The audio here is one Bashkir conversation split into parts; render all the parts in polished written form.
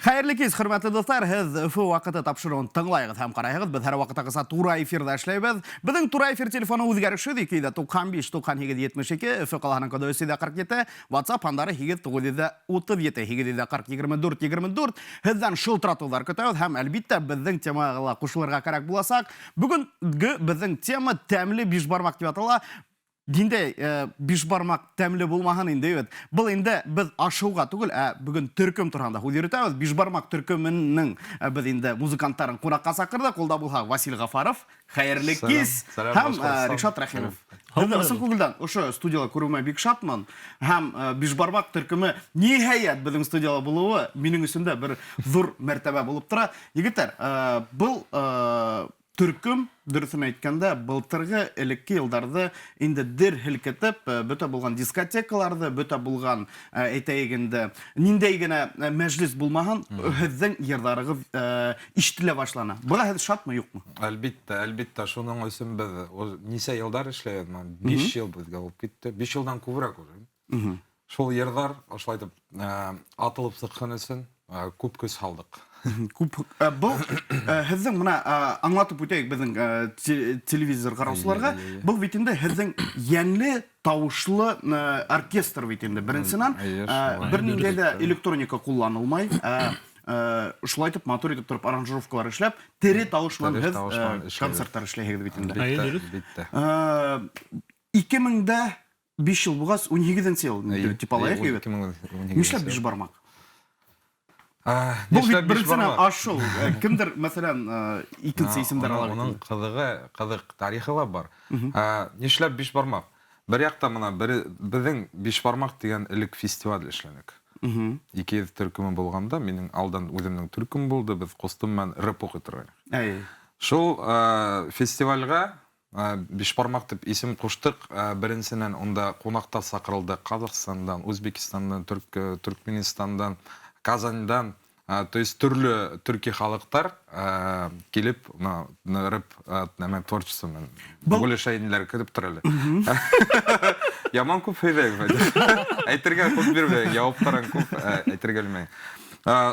Хәерле кис, хөрмәтле дуҫтар, һеҙ Өфө ваҡыты тапшырыуын тыңлайығыҙ һәм ҡарайһығыҙ. Беҙ һәр ваҡыттағыса тура эфирҙа эшләйбеҙ. Беҙҙең тура эфир телефоны үҙгәрешһеҙ 295 98 72, Өфө ҡалаһының коды 347, WhatsApp һандары 8 937 840 24 24. Һеҙҙән шылтыратыуҙар көтәбеҙ һәм әлбиттә беҙҙең темаға ла ҡушылырға кәрәк буласаҡ. Бөгөнгө беҙҙең тема тәмле бишбармаҡ тип атала. Ниндәй бишбармаҡ тәмле булмаһын инде бит. Был инде беҙ ашыуға түгел, ә бөгөн төркөм тураһында һүҙ йөрөтәбеҙ. Бишбармаҡ төркөмөнөң беҙ инде музыканттарын ҡунаҡҡа саҡырҙыҡ. Ул да булһа Васил Ғафаров, хәйерле кис, һәм Ришат Рәхимов. Һеҙҙе ысын күңелдән ошо студияла күреүемә бик шатмын. Һәм Бишбармаҡ төркөмө ниһайәт беҙҙең студияла булыуы минең өсөн дә бер ҙур мәртәбә булып тора. Егеттәр, был Төркөм, дөрөҫөн әйткәндә, былтырғы элекке йылдарҙы инде дер һелкетеп, бөтә булған дискотекаларҙы, бөтә булған, әйтәйек инде, ниндәй генә мәжлес булмаһын, һеҙҙең йырҙарығыҙ ишетелә башланы. Быға һеҙ шатмы, юҡмы? Әлбиттә, әлбиттә, шуның өсөн беҙ нисә йылдар эшләйбеҙ, 5 йыл беҙгә булып китте, 5 йылдан күберәк уже. Шул йырҙар ошолай итеп атылып сыҡһын өсөн күп көс һалдыҡ. Күп был һеҙҙең мына аңлатып үтәйек беҙҙең телевизор ҡараусыларға. Был бит инде һеҙҙең йәнле тауышлы оркестр бит инде. Беренсенән, бер ниндәй дә электроника ҡулланылмай. Шулай итеп матур итеп тороп аранжировкалар эшләп, тере тауыш менән һеҙ концерттар эшләйһегеҙ бит инде. Әлбиттә. 2000 дә 5 йыл булғас, 18 йыл тип алайыҡ бит. Нишләп биш бармаҡ? Был бит беренсенән ашыу. Кемдер, мәсәлән, икенсе исемдәр ала. Уның ҡыҙығы, ҡыҙыҡ тарихы ла бар. Нишләп биш бармаҡ? Бер яҡта мына беҙҙең биш бармаҡ тигән элек фестиваль эшләнек. 200 төркөмө булғанда, минең алдан үҙемнең төркөм булды, беҙ ҡустым менән рэп уҡый торғайныҡ. Шул фестивальгә Бишбармак дип исем куштык. Беренченнән, унда кунаклар сакырылды Казахстандан, Үзбекстаннан, Төркменистандан, Казаньдан. То есть төрле төрки халыктар килеп, мына рэп нәмә творчество менән бүлешә инделәр, көтеп тор әле. Яман күп һөйләйем. Әйтергә күп бирмәйем, яуаптарың күп, әйтергә белмәйем.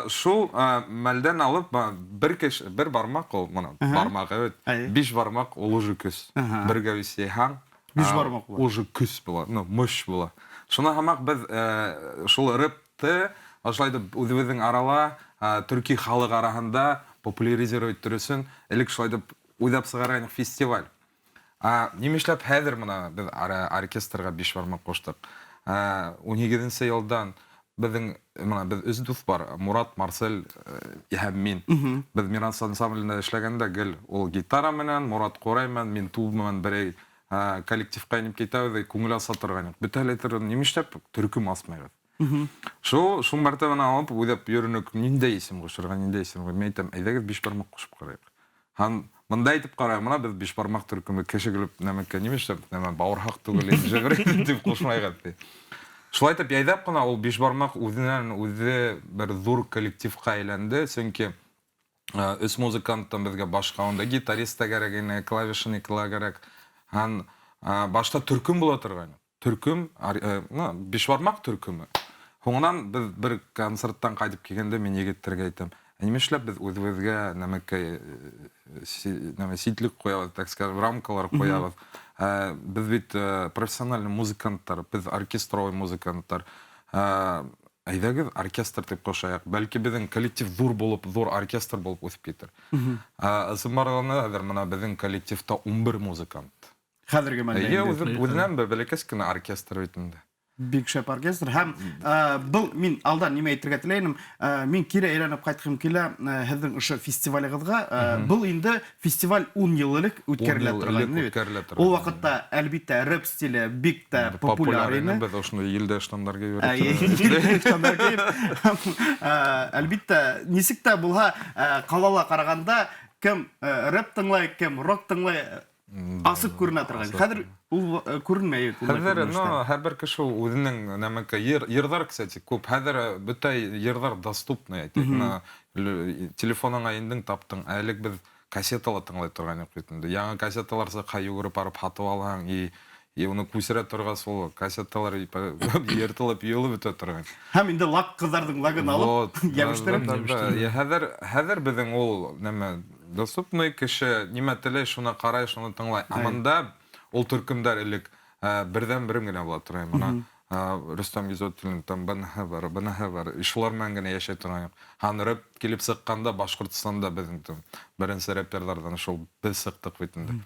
Шул мәлдән алып, бер кеше, бер бармак ул, моны бармак бит, биш бармак ул уже көс. Бергә үсәйһәң, биш бармак була. Уже көс була, ну, мощь була. Шуны һамак без шул рэпты ошолай итеп үҙебеҙҙең арала, төрки халык араһында популяризировать итер өсөн элек шулай итеп уйлап сығаргайныҡ фестиваль. Нимә эшләп хәҙер мына беҙ оркестрға биш бармаҡ ҡуштыҡ? 18-нсе йылдан беҙҙең мына беҙ өс дуҫ бар, Мурат, Марсель һәм мин. Беҙ Мирас ансамблендә эшләгәндә гел ул гитара менән, Мурат ҡурай менән, мин туб менән берәй коллективҡа инеп китәбеҙ, күңел аса торғайныҡ. Бөтәһе лә әйтер, нимә эшләп төркөм асмайбыҙ? Шул шул мәртәбәне алып уйлап йөрөнөк, ниндәй исем ҡушырға, ниндәй исем. Мин әйтәм, әйҙәгеҙ биш бармаҡ ҡушып ҡарайыҡ. Һәм мында әйтеп ҡарайыҡ, мына беҙ биш бармаҡ төркөмө, кеше көлөп нәмәккә нимә эшләп, нәмә бауырһаҡ түгел, инде дип ҡушмайыҡ ти. Шулай итеп яйҙап ҡына ул биш бармаҡ үҙенән үҙе бер ҙур коллективҡа әйләнде, сөнки өс музыканттан беҙгә башҡа унда гитарист та кәрәк ине, клавишник ла кәрәк. Һәм башта төркөм була торғайны. Төркөм, ну, бишбармаҡ төркөмө. Һуңынан беҙ бер концерттан ҡайтып килгәндә мин егеттәргә әйтәм, ә нимә эшләп беҙ үҙебеҙгә нәмәкәй нәмә ситлек ҡуябыҙ, так скажем, рамкалар ҡуябыҙ. Беҙ бит профессиональный музыканттар, беҙ оркестровый музыканттар. Әйҙәгеҙ оркестр тип ҡушайыҡ. Бәлки беҙҙең коллектив ҙур булып, ҙур оркестр булып үҫеп китер. Ысынбарлығында хәҙер мына беҙҙең коллективта 11 музыкант. Хәҙерге мәлдә инде. Үҙе, үҙенән бер бәләкәс кенә оркестр бит инде. Бик шәп оркестр. Һәм был мин алдан нимә әйтергә теләйем, мин кире әйләнеп ҡайтҡым килә һеҙҙең ошо фестивалегеҙгә. Был инде фестиваль 10 йыл элек үткәрелә торған. Үткәрелә торған. Ул ваҡытта, әлбиттә, рэп стиле бик тә популяр ине. Беҙ ошоно елдә штандар кейеп. Штандар кейеп. Әлбиттә, нисек тә булһа, ҡалала ҡарағанда, кем рэп тыңлай, кем рок тыңлай, Асыҡ күренә торған. Хәҙер ул күренмәй. Хәҙер, ну, һәр бер кеше үҙенең нәмәкә йырҙар, кстати, күп. Хәҙер бөтә йырҙар доступны, әйтик. Телефоныңа индең, таптың. Ә элек беҙ кассетала тыңлай торған юҡ бит инде. Яңы кассеталар сыҡһа, йүгереп барып һатып алаһың, и уны күсерә торғас, ул кассеталар йыртылып, йыйылып бөтә торған. Һәм инде лак ҡыҙҙарҙың лагын алып, йәбештереп. Хәҙер беҙҙең ул нәмә доступный, кеше нимә теләй, шуны ҡарай, шуны тыңлай. Ә мында ул төркөмдәр элек берҙән-берем генә була торған. Мына Рөстәм Гиззатуллин, там быныһы бар, быныһы бар. Шулар менән генә йәшәй торған юҡ. Һәм рэп килеп сыҡҡанда Башҡортостанда беҙҙең беренсе рэперҙарҙан шул беҙ сыҡтыҡ бит инде.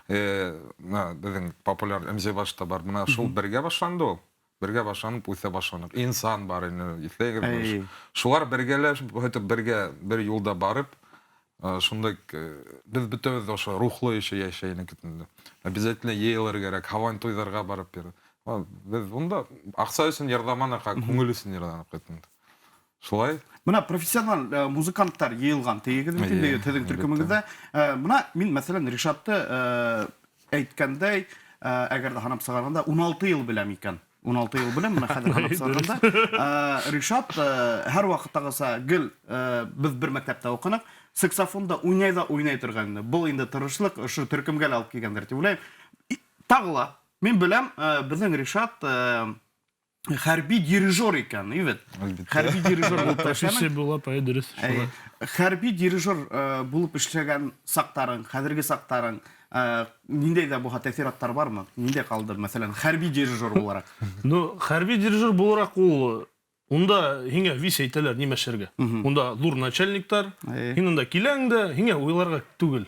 Беҙҙең популяр МЗ башта бар. Мына шул бергә башланды ул. Бергә башланып үҫә башланыҡ. Инсан бар ине, иҫләйегеҙ. Шулар бергәләшеп, һайтып бергә бер юлда барып, шундай беҙ бөтәбеҙ ошо рухлы эше йәшәй инек инде. Обязательно йыйылыр кәрәк, һабан туйҙарға барып йөрөй. Беҙ унда аҡса өсөн йырҙаманыҡ, күңел өсөн йырҙаныҡ бит инде. Шулай. Мына профессиональ музыканттар йыйылған тейегеҙ бит инде һеҙҙең төркөмөгөҙҙә. Мына мин, мәҫәлән, Ришатты әйткәндәй, әгәр ҙә һанап сығарғанда 16 йыл беләм икән. 16 йыл беләм, мына хәҙер һанап сығарғанда. Ришат һәр ваҡыттағыса гел беҙ бер мәктәптә уҡыныҡ, саксофонда уйнай ҙа уйнай торған ине. Был инде тырышлыҡ ошо төркөмгә лә алып килгәндер тип уйлайым. Тағы ла мин беләм, беҙҙең Ришат хәрби дирижер икән, бит? Хәрби дирижер булып та эшләнең. Профессия була, пай, дөрөҫ, шулай. Хәрби дирижер булып эшләгән саҡтарың, хәҙерге саҡтарың, ниндәй ҙә булһа тәьҫораттар бармы? Ниндәй ҡалды, мәҫәлән, хәрби дирижер булараҡ? Ну, хәрби дирижер булараҡ ул унда һиңә вис әйтәләр нимә эшләргә. Унда ҙур начальниктар, һин унда киләң дә, һиңә уйларға түгел.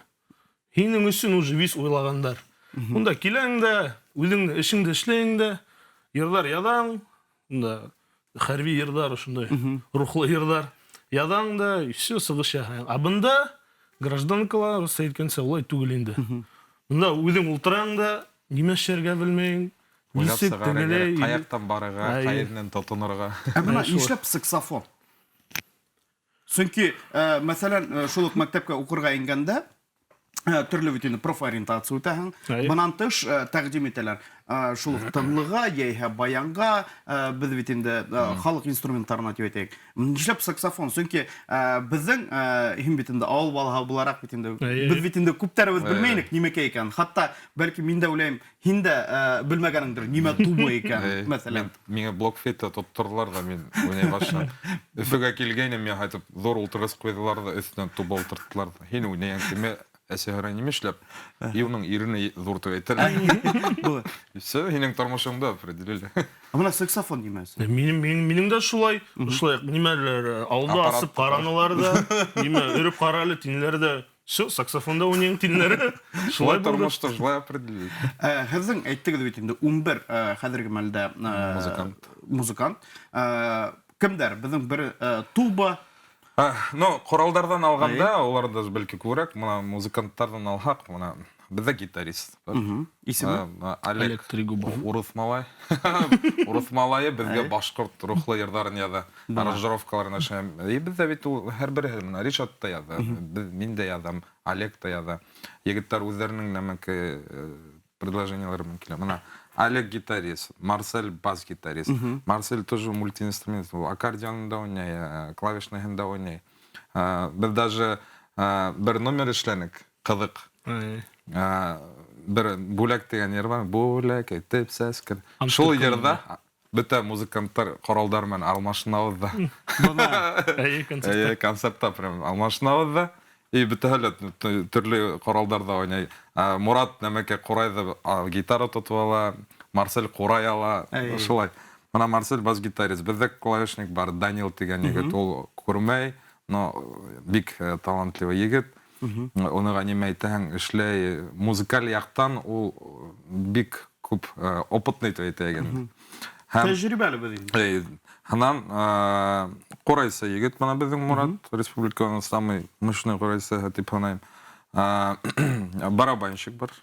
Һинең өсөн уже вис уйлағандар. Унда киләң дә, үҙеңдең эшеңде эшләйң дә, йырҙар яҙаң, унда хәрби йырҙар, ошондай рухлы йырҙар яҙаң да, и все, сығыш яһайың. Ә бында гражданкала, русса әйткәнсә, улай түгел инде. Бында үҙең ултыраң да, нимә эшләргә белмәйң, Уйлап нисек сығарырға тегеләй, кәрәк, ҡаяҡтан барырға, ҡайҙан тотонорға. Ә бына нишләп саксофон? Сөнки, мәҫәлән, шул уҡ мәктәпкә уҡырға ингәндә, төрлө бит инде профориентация үтәһең. Бынан тыш, тәҡдим итәләр. Шул уҡ тынлыға, йәйһә баянға, беҙ бит инде халыҡ инструменттарына тип әйтәйек. Нишләп саксофон? Сөнки беҙҙең, һин бит инде ауыл балаһы булараҡ бит инде, беҙ бит инде күптәребеҙ белмәйнек нимәкәй икән. Хатта бәлки мин дә уйлайым, һин дә белмәгәнеңдер нимә туба икән, мәҫәлән. Миңә блокфлейта тотторҙолар ҙа, мин уйнай башланым. Өфөгә килгәйнем, миңә ҡайтып ҙур ултырғыс ҡуйҙылар ҙа, өҫтөнән туба ултырттылар ҙа. Һин уйнайың тиме? Әсә һорай, нимә эшләп? И уның ирене ҙур тип әйтәләр. И всё, һинең тормошоңдо определили. Ә бына саксофон нимә өсөн? Минең дә шулай, шулай нимәләр, алда Аппарат асып ҡаранылар да, нимә, өрөп ҡара әле тинеләр дә. Всё, саксофонда уйнайың тинеләр. Шулай Шулай булды. тормошто шулай определили. Һеҙҙең әйттегеҙ бит инде 11, хәҙерге мәлдә, Музыкант. музыкант. Кемдәр? Беҙҙең бер, туба. Ну, ҡоралдарҙан алғанда, улар да бәлки күберәк, мына музыканттарҙан алһаҡ, мына беҙҙә гитарист бар. Исеме? Олег. Олег Трегубов. Урыҫ малай. Урыҫ малайы беҙгә башҡорт рухлы йырҙарын яҙа, аранжировкаларын эшләй. И беҙҙә бит ул һәр береһе, мына Ришат та яҙа, мин дә яҙам, Олег та яҙа. Егеттәр үҙҙәренең нәмәке предложениелары менән килә. Мына Олег гитарист, Марсель бас-гитарист. Марсель тоже мультиинструмент, ул аккордеонда уйнай, клавишныйында уйнай. Беҙ даже бер номер эшләнек, ҡыҙыҡ. Бер бүләк тигән йыр бар, бүләк итеп сәскер. Ам Шул төркөмөндә. йырҙа бөтә музыканттар ҡоралдар менән алмашынабыҙ да. Бына. Әйе, концертта. Әйе, концертта прям алмашынабыҙ да. И бөтәһе лә төрлө ҡоралдарҙа уйнай. Мурат нәмәкәй ҡурайҙы, гитара тотоп ала, Марсель ҡурай ала, шулай. Мына Марсель бас-гитарист, беҙҙә клавишник бар, Данил тигән егет, ул күрмәй, но бик талантливый егет. Уныға нимә әйтәһең, эшләй, музыкаль яҡтан ул бик күп опытный тип әйтәйек инде. Һәм Тәжрибәле беҙ инде. Эй, һынан ҡурайсы егет мына беҙҙең Мурат, республиканың самый мощный ҡурайсыһы тип һанайым. Барабанщик бар.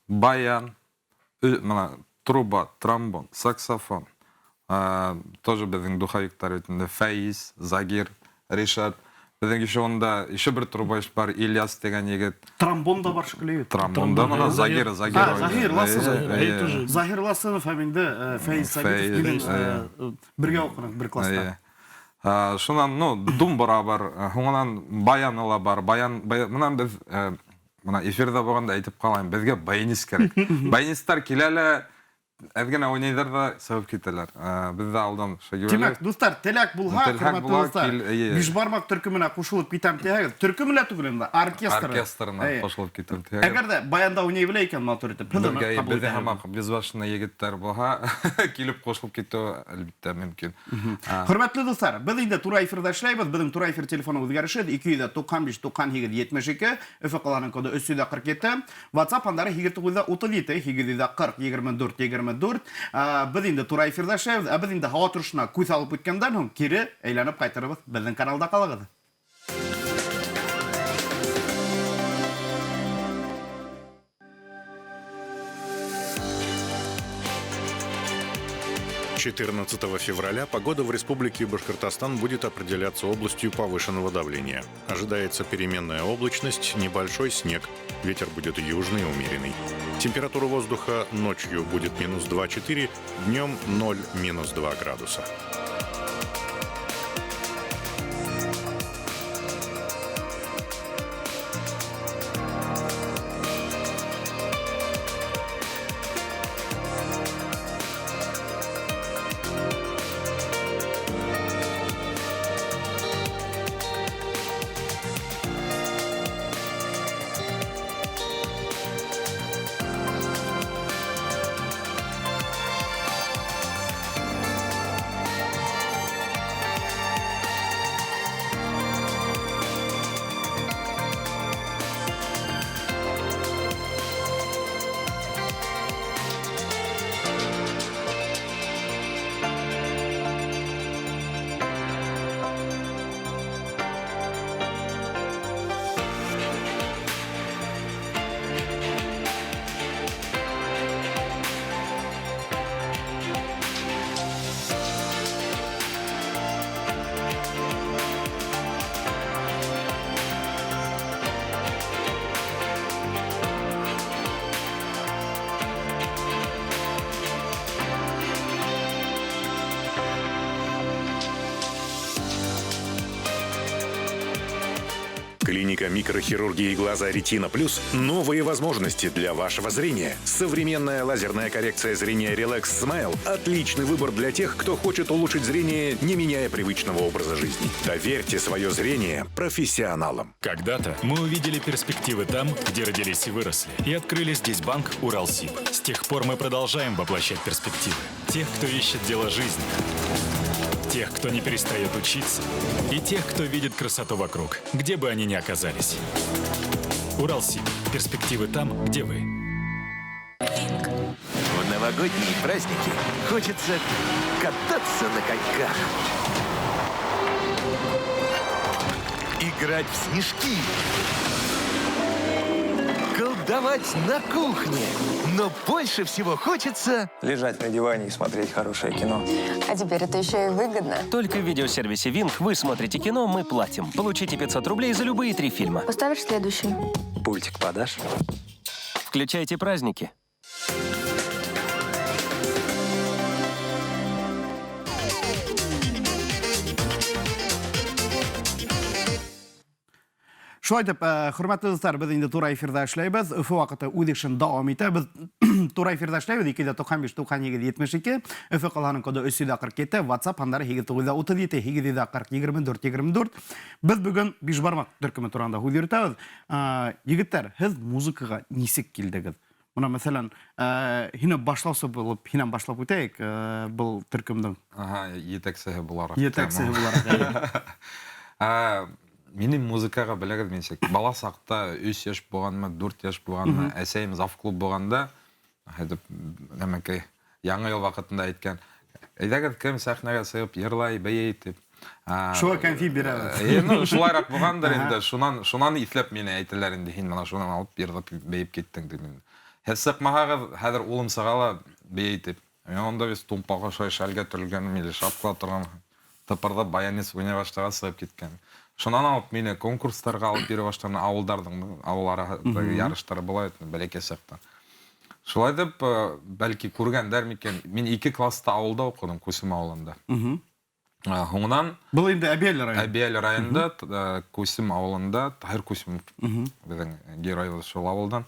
Баян, мына труба, тромбон, саксофон. Тоже беҙҙең духовиктар бит инде, Фәиз, Загир, Ришат. Беҙҙең еще унда еще бер трубач бар, Ильяс тигән егет. Тромбон да бар шикелле. Тромбонда мына Загир, Загир. Загир Ласынов. Загир Ласынов һәм инде Фәиз Сабитов бергә уҡыныҡ бер класста. Шунан, ну, думбыра бар, һуңынан баяны ла бар. Баян, мынан беҙ мына эфирҙа булғанда әйтеп ҡалайым, беҙгә баянист кәрәк. Баянисттар килә лә, әҙ генә уйнайҙар ҙа сығып китәләр. Беҙ ҙә алдан шәгеүле. Тимәк, дуҫтар, теләк булһа, хөрмәтле дуҫтар, Бишбармаҡ төркөмөнә ҡушылып китәм тиһәгеҙ, төркөмө лә түгел инде, оркестры. Оркестрына ҡушылып китәм тиһәгеҙ. Әгәр ҙә баянда уйнай белә икән, матур итеп, һеҙ уны ҡабул итәһегеҙ. Беҙҙең һымаҡ безбашенный егеттәр булһа, килеп ҡушылып китеү әлбиттә мөмкин. Хөрмәтле дуҫтар, беҙ инде тура эфирҙа эшләйбеҙ. Беҙҙең тура эфир телефоны үҙгәреше 295 98 72, Өфө ҡалаһының коды 347, WhatsApp һандары 8937 840 24 24. Беҙ инде тура эфирҙа эшләйбеҙ, ә беҙ инде һауа торошона күҙ алып үткәндән һуң кире әйләнеп ҡайтырбыҙ. Беҙҙең каналда ҡалығыҙ. 14 февраля погода в Республике Башкортостан будет определяться областью повышенного давления. Ожидается переменная облачность, небольшой снег. Ветер будет южный умеренный. Температура воздуха ночью будет минус 2,4, днем 0, минус 2 градуса. Клиника микрохирургии глаза «Ретина Плюс» – новые возможности для вашего зрения. Современная лазерная коррекция зрения «Relax Smile» – отличный выбор для тех, кто хочет улучшить зрение, не меняя привычного образа жизни. Доверьте свое зрение профессионалам. Когда-то мы увидели перспективы там, где родились и выросли, и открыли здесь банк «Уралсиб». С тех пор мы продолжаем воплощать перспективы. Тех, кто ищет дело жизни. Тех, кто не перестает учиться, и тех, кто видит красоту вокруг, где бы они ни оказались. Уралсиб. Перспективы там, где вы. В новогодние праздники хочется кататься на коньках, играть в снежки, колдовать на кухне. Но больше всего хочется лежать на диване и смотреть хорошее кино. А теперь это еще и выгодно. Только в видеосервисе Wink вы смотрите кино, мы платим. Получите 500 рублей за любые 3 фильма. Поставишь следующий? Пультик подашь? Включайте праздники. Шулай итеп, хөрмәтле дуҫтар, беҙ инде тура эфирҙа эшләйбеҙ. Өфө ваҡыты үҙ эшен дауам итә. Беҙ тура эфирҙа эшләйбеҙ. 295 98 72. Өфө ҡалаһының коды 347. WhatsApp һандары 8937 840 24 24. Беҙ бөгөн Бишбармаҡ төркөмө тураһында һүҙ йөрөтәбеҙ. Егеттәр, һеҙ музыкаға нисек килдегеҙ? Мына, мәҫәлән, һине башлаусы булып, һинән башлап үтәйек, был төркөмдөң. Аһа, етәксеһе булараҡ. Етәксеһе булараҡ. Минең музыкаға беләгеҙ нисек? Бала саҡта 3 йәш булғанмы, 4 йәш булғанмы, әсәйем завклуб булғанда, әйтеп, нәмәкәй, яңы йыл ваҡытында әйткән, әйҙәгеҙ кем сәхнәгә сығып йырлай, бейей тип. Шуға кәнфит бирәбеҙ. Ну, шулайыраҡ булғандыр инде, шунан иҫләп мине әйтәләр инде, һин мына шунан алып йырлап бейеп киттең тип инде. Һеҙ сыҡмаһағыҙ, хәҙер улым сыға ла бейей тип. Мин унда бит тумпаға шулай шәлгә төрөлгәнем или шапкала торған, тыпырҙап баянист уйнай башлағас сығып киткән. Шунан алып мине конкурстарға алып йөрөй башланы, ауылдарҙың, ауыл араһындағы ярыштары була бит бәләкәй саҡта. Шулай итеп, бәлки күргәндәр микән, мин 2 класста ауылда уҡыным, Күсем ауылында. Һуңынан Был инде Әбйәлил районы. Әбйәлил районында, Күсем ауылында, Таһир Күсемов беҙҙең геройыбыҙ шул ауылдан.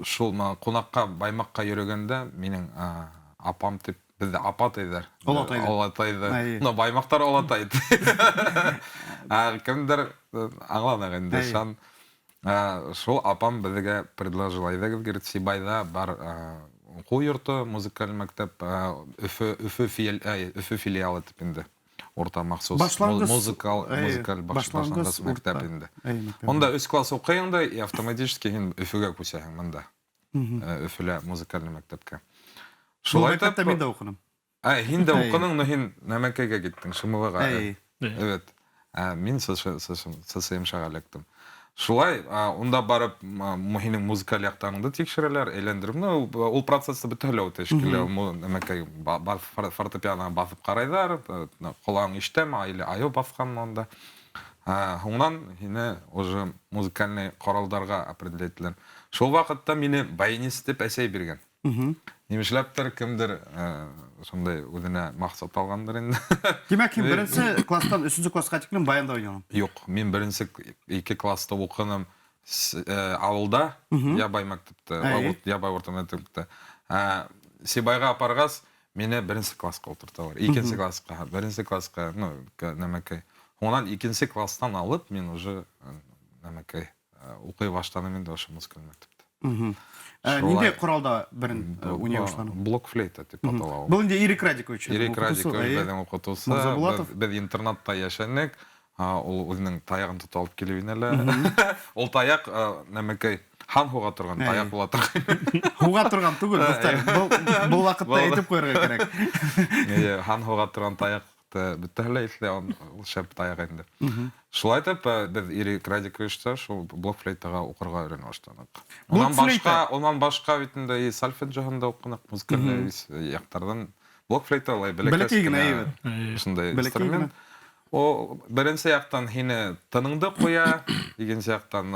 Шул ҡунаҡҡа, Баймаҡҡа йөрөгәндә минең апам тип, беҙҙе апа тиҙәр. Олатайҙы. Олатайҙы. Но Баймаҡтар олатай. Кемдер аңланыҡ инде, шан. Шул апам беҙгә предложила, әйҙәгеҙ, говорит, Сибайҙа бар уҡыу йорто, музыкаль мәктәп, Өфө филиалы тип инде. Урта махсус музыкаль башланғыс мәктәп инде. Унда 3 класс уҡыйың да, и автоматически һин Өфөгә күсәһең мында. Өфөлә музыкаль мәктәпкә. Шулай итеп, мин дә уҡыным. Һин дә уҡының, но һин нәмәкәйгә киттең, ШМВ-ға. Evet. Мин ССМШ-ға эләктем. Шулай, унда барып, һинең музыкаль яҡтарыңды тикшерәләр, әйләндереп, ну, ул процессы бөтәһе лә үтә шикелле. Нәмәкәй, фортепианоға баҫып ҡарайҙар, ҡолағың ишетәме, или айыу баҫҡанмы унда. Һуңынан һине уже музыкальный ҡоралдарға определить ителәләр. Шул ваҡытта мине баянист тип әсәй биргән. Нимешләптер кемдер шундай үҙенә маҡсат алғандыр инде. Тимәк, һин беренсе класстан өсөнсө классҡа тиклем баянда уйнаның? Юҡ, мин беренсе 2 класста уҡыным ауылда, Ябай мәктәптә, Ябай урта мәктәптә. Сибайға апарғас, мине беренсе классҡа ултырталар. Икенсе классҡа, беренсе классҡа, ну, нәмәкәй. Һуңынан икенсе класстан алып, мин уже нәмәкәй уҡый башланым инде ошо музыкаль мәктәптә. Ниндәй ҡоралда берен уйнай башланың? Блок-флейта тип атала ул. Был инде Ирек Радикович. Ирек Радикович беҙҙең уҡытыусы. Мырза Булатов. Беҙ интернатта йәшәнек. Ул үҙенең таяғын тотоп алып килеп ине лә. Ул таяҡ, нәмәкәй, хан һуға торған таяҡ була торған. Һуға торған түгел, дуҫтар. Был ваҡытта әйтеп ҡуйырға кәрәк. Эйе, хан һуға торған таяҡты бөтәһе лә иҫләй, ул шәп таяҡ инде. Шулай итеп, беҙ Ирек Радиковичта шул блок-флейтаға уҡырға өйрәнә башланыҡ. Унан башҡа бит инде и сольфеджионда уҡыныҡ, музыкаль яҡтарҙан. Блок-флейта улай бәләкәс Бәләкәй генә, кенә әйбәт. Шундай Бәләкәй инструмент. генә. О, беренсе яҡтан һине тыныңды ҡуя, икенсе яҡтан,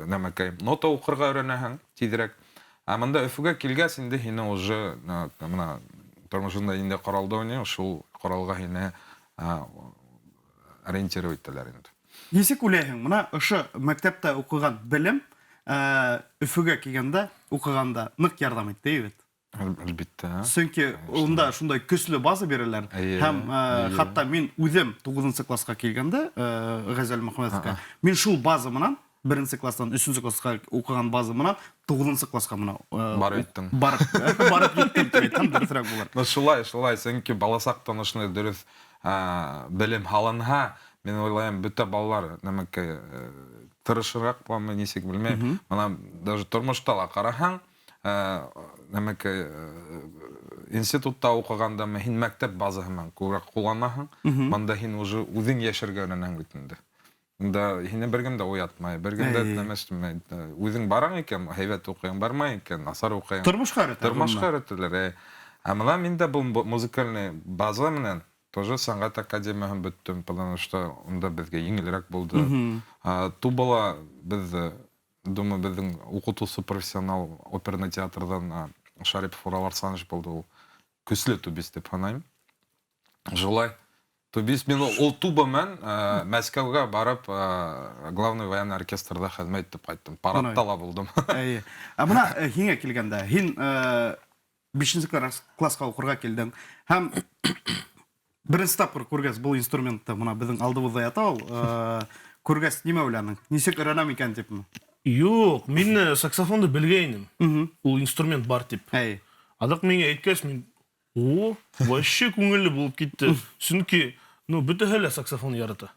нәмәкәй, нота уҡырға өйрәнәһең тиҙерәк. Ә мында Өфөгә килгәс инде һине уже, мына тормошонда инде ҡоралда уйнай, шул ҡоралға һине, ориентировать итәләр инде. Нисек уйлайһың, мына ошо мәктәптә уҡыған белем, Өфөгә килгәндә, уҡығанда ныҡ ярҙам итте бит? Әлбиттә. Сөнки унда шундай көслө база бирәләр. Һәм, хатта мин үҙем туғыҙынсы классҡа килгәндә, Ғәзәл Мөхәммәтовҡа, мин шул база менән беренсе класстан өсөнсө классҡа уҡыған база менән туғыҙынсы классҡа мына, Барып еттең. Барып еттем тип әйтһәм, дөрөҫөрәк булыр. Ну, шулай, шулай, сөнки баласаҡтан ошондай дөрөҫ, белем һалынһа, мин уйлайым, бөтә балалар нәмәкәй, тырышыраҡ буламы, нисек белмәйем. Мына даже тормошта ла ҡараһаң, нәмәкәй, институтта уҡығанда һин мәктәп базаһы менән күберәк ҡулланаһың. Бында һин уже үҙең йәшәргә өйрәнәһең бит инде. Бында һине бер кем дә уятмай, бер кем дә нәмәштемәй. Үҙең бараң икән, һәйбәт уҡыйың, бармай икән, насар уҡыйың. Тормошҡа өйрәтәләр. Тормошҡа өйрәтәләр, әй. Ә мына мин дә был музыкальный база менән тоже сәнғәт академияһын бөттөм, потому что унда беҙгә еңелерәк булды. Тубала беҙ, думаю, беҙҙең уҡытыусы профессионал оперный театрҙан, Шарипов Урал Арсланович булды, ул көслө тубист тип һанайым. Шулай. Тубист, мин ул туба менән, Мәскәүгә барып, главный военный оркестрҙа хеҙмәт итеп ҡайттым. Парадта ла булдым. Эйе. Ә мына, һиңә килгәндә, һин, бишенсе классҡа уҡырға килдең һәм беренсе тапҡыр күргәс был инструментты, мына беҙҙең алдыбыҙҙа ята ул, күргәс нимә уйланың? Нисек өйрәнәм икән типме? Юҡ, мин саксофонды белгәйнем. Ул инструмент бар тип. Аҙаҡ миңә әйткәс, мин, о, вообще күңелле булып китте. Сөнки, ну, бөтәһе лә саксофон ярата.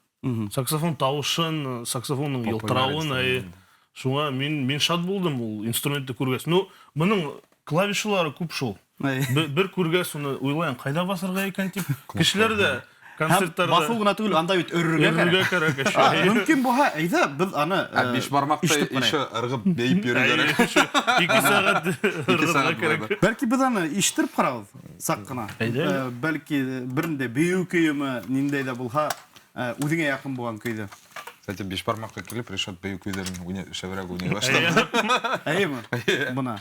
Саксофон тауышын, саксофонның Популяр йылтырауын, әй. инструмент. Шуңа мин шат булдым ул инструментты күргәс. Ну, бының клавишалары күп шул. Бер күргәс уны уйлайым, ҡайҙа баҫырға икән тип. Кешеләр дә концерттарда Баҫыу ғына түгел, анда бит өрөргә Өрөргә кәрәк. кәрәк, эше. Мөмкин булһа, әйҙә, беҙ аны, Ә биш бармаҡты ишетеп ҡарайыҡ. еще ырғып бейеп йөрөй Әйе, кәрәк. еще ике сәғәт Ике ырғырға сәғәт кәрәк. булды. Бәлки беҙ аны ишеттереп ҡарабыҙ, саҡ ҡына. Әйҙә. Бәлки берендә бейеү көйөмө, ниндәй ҙә булһа, Үҙеңә яҡын булған көйҙө. Кстати, бишбармаҡҡа килеп, Ришат бейеү көйҙәрен шәберәк уйнай башланы. Әйеме? Бына.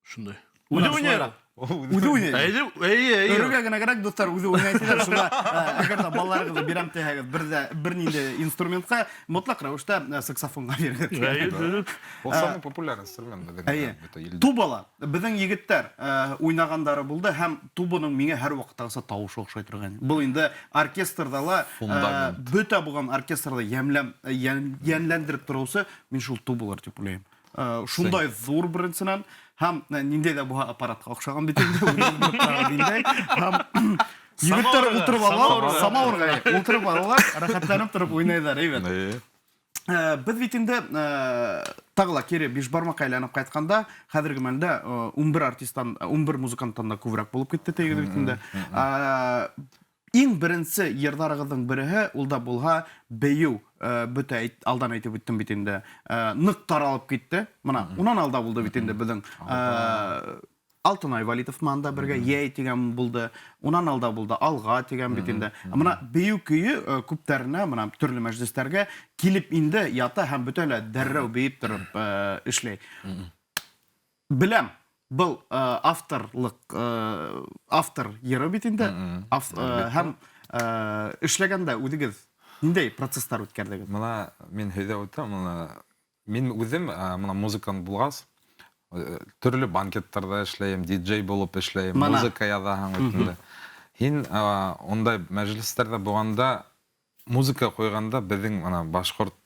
Шундай. Үҙе Үҙе уйнай. Үҙе уйнай. Әйҙе, әйе, әйе. Өрөргә генә кәрәк, дуҫтар, үҙе уйнай тиҙәр. Шунда, әгәр ҙә балаларығыҙҙы бирәм тиһәгеҙ, бер ҙә бер ниндәй инструментҡа мотлаҡ рәүештә саксофонға бирегеҙ. Әйе, дөрөҫ. Ул самый популяр инструмент беҙҙең Әйе. бөтә илдә. Тубала беҙҙең егеттәр уйнағандары булды һәм тубаның миңә һәр ваҡыттағыса тауышы оҡшай торған. Был инде оркестрҙа ла, Фундамент. бөтә булған оркестрҙы йәнләндереп тороусы мин шул тубалар тип уйлайым. Шундай ҙур беренсенән һәм ниндәй ҙә булһа аппаратҡа оҡшаған бит инде, үҙебеҙ белеп торабыҙ ниндәй. Һәм егеттәр Самауырға, ултырып алалар, самауырға. самауырға ултырып алалар, рәхәтләнеп тороп уйнайҙар, әйбәт. Әйе. Беҙ бит инде, тағы ла кире бишбармаҡҡа әйләнеп ҡайтҡанда, хәҙерге мәлдә, 11 артисттан, 11 музыканттан да күберәк булып китте тейегеҙ бит инде. Иң беренсе йырҙарығыҙҙың береһе, ул да булһа бейеү, бөтә алдан әйтеп үттем бит инде, ныҡ таралып китте. Мына, унан алда булды бит инде беҙҙең, Алтынай Валитов менән дә бергә Йәй тигән булды. Унан алда булды Алға тигән бит инде. Мына бейеү көйө, күптәренә, мына төрлө мәжлестәргә килеп инде ята һәм бөтә лә дәррәү бейеп тороп, эшләй. Беләм, был, авторлыҡ, автор йыры бит инде. Һәм, эшләгәндә үҙегеҙ ниндәй процесстар үткәрҙегеҙ? Мына мин һөйләп үтәм, мына мин үҙем, мына музыкант булғас, төрлө банкеттарҙа эшләйем, диджей булып эшләйем, музыка яҙаһың бит инде. Һин, ундай мәжлестәрҙә булғанда, музыка ҡуйғанда беҙҙең мына башҡорт,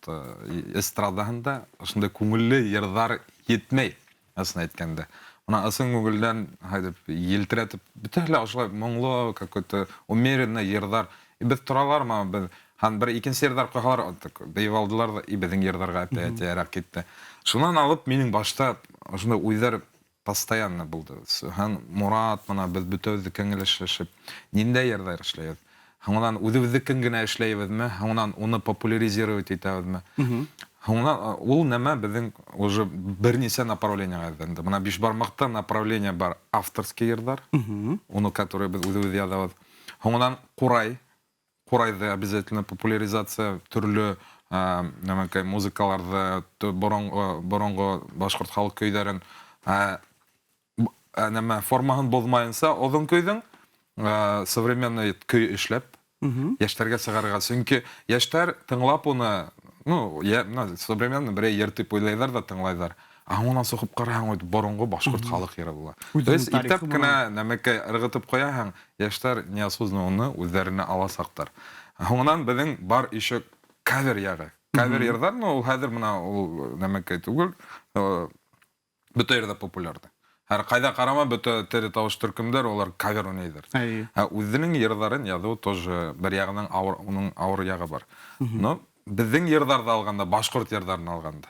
эстрадаһында ошондай күңелле йырҙар етмәй, ысын әйткәндә. Мына ысын күңелдән һайҙып елтерәтеп, бөтәһе лә ошолай моңло, какой-то умеренный йырҙар. И беҙ торалар ма, беҙ һәм бер икенсе йырҙар ҡуйһалар, так, бейеп алдылар ҙа, и беҙҙең йырҙарға әтәйерәк китте. Шунан алып минең башта ошондай уйҙар постоянно булды. Һәм Мурат, мына беҙ бөтәбеҙ кәңәшләшеп, ниндәй йырҙар эшләйбеҙ? Һуңынан үҙебеҙҙекен генә эшләйбеҙме? Һуңынан уны популяризировать итәбеҙме? Һуңынан ул нәмә беҙҙең уже бер нисә направлениеға әҙерләнде. Мына бишбармаҡта направление бар авторский йырҙар, уны, который беҙ үҙебеҙ яҙабыҙ. Һуңынан ҡурай, ҡурайҙы обязательно популяризация, төрлө, нәмәкәй музыкаларҙы, боронғо башҡорт халыҡ көйҙәрен, нәмә формаһын боҙмайынса оҙон көйҙөң, современный көй эшләп, йәштәргә сығарырға. Сөнки йәштәр тыңлап уны, ну, я, мына, современный берәй йыр тип уйлайҙар ҙа тыңлайҙар. Ә унан соғып ҡараһаң, ул боронғо башҡорт халыҡ йыры була. Үҙенең То есть тарихы иптәп кенә була. нәмәкәй ырғытып ҡуяһаң, йәштәр неосознанно уны үҙҙәренә аласаҡтар. Һуңынан беҙҙең бар еще кавер яғы. Кавер йырҙар, ну, ул хәҙер мына ул нәмәкәй түгел, бөтә ерҙә популярны. Һәр ҡайҙа ҡарама, бөтә тере тауыш төркөмдәр, улар кавер уйнайҙар. Ә үҙенең йырҙарын яҙыу тоже бер яғынан ауыр, уның ауыр яғы бар. Но беҙҙең йырҙарҙы алғанда, башҡорт йырҙарын алғанда,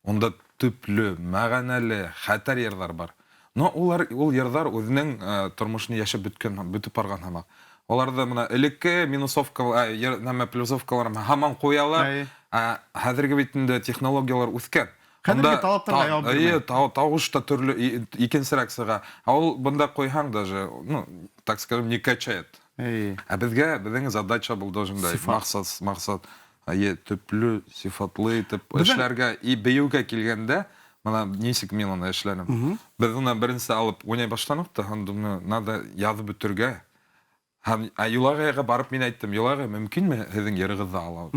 унда төплө, мәғәнәле, хәтәр йырҙар бар. Но ул йырҙар үҙенең, тормошон йәшәп бөткән, бөтөп барған һымаҡ. Уларҙы мына элекке минусовка, йыр, нәмә, плюсовкалар һаман ҡуялар. Ә хәҙерге бит инде технологиялар үҫкән. Хәҙерге Унда талаптарға яуап бирмәй. Эйе, тауыш та төрлө, икенсерәк сыға. Ә ул бында ҡуйһаң даже, ну, так скажем, не качает. Ә беҙҙең задача был должен да, Сифат. маҡсат, эйе, төплө, сифатлы итеп Беҙҙең эшләргә и бейеүгә килгәндә, мына нисек мин уны эшләнем. Беҙ уны беренсе алып уйнай башланыҡ та, һәм думаю, надо яҙып бөтөргә. Һәм, ә Юлағайға барып мин әйттем, Юлағай, мөмкинме һеҙҙең йырығыҙҙы алау?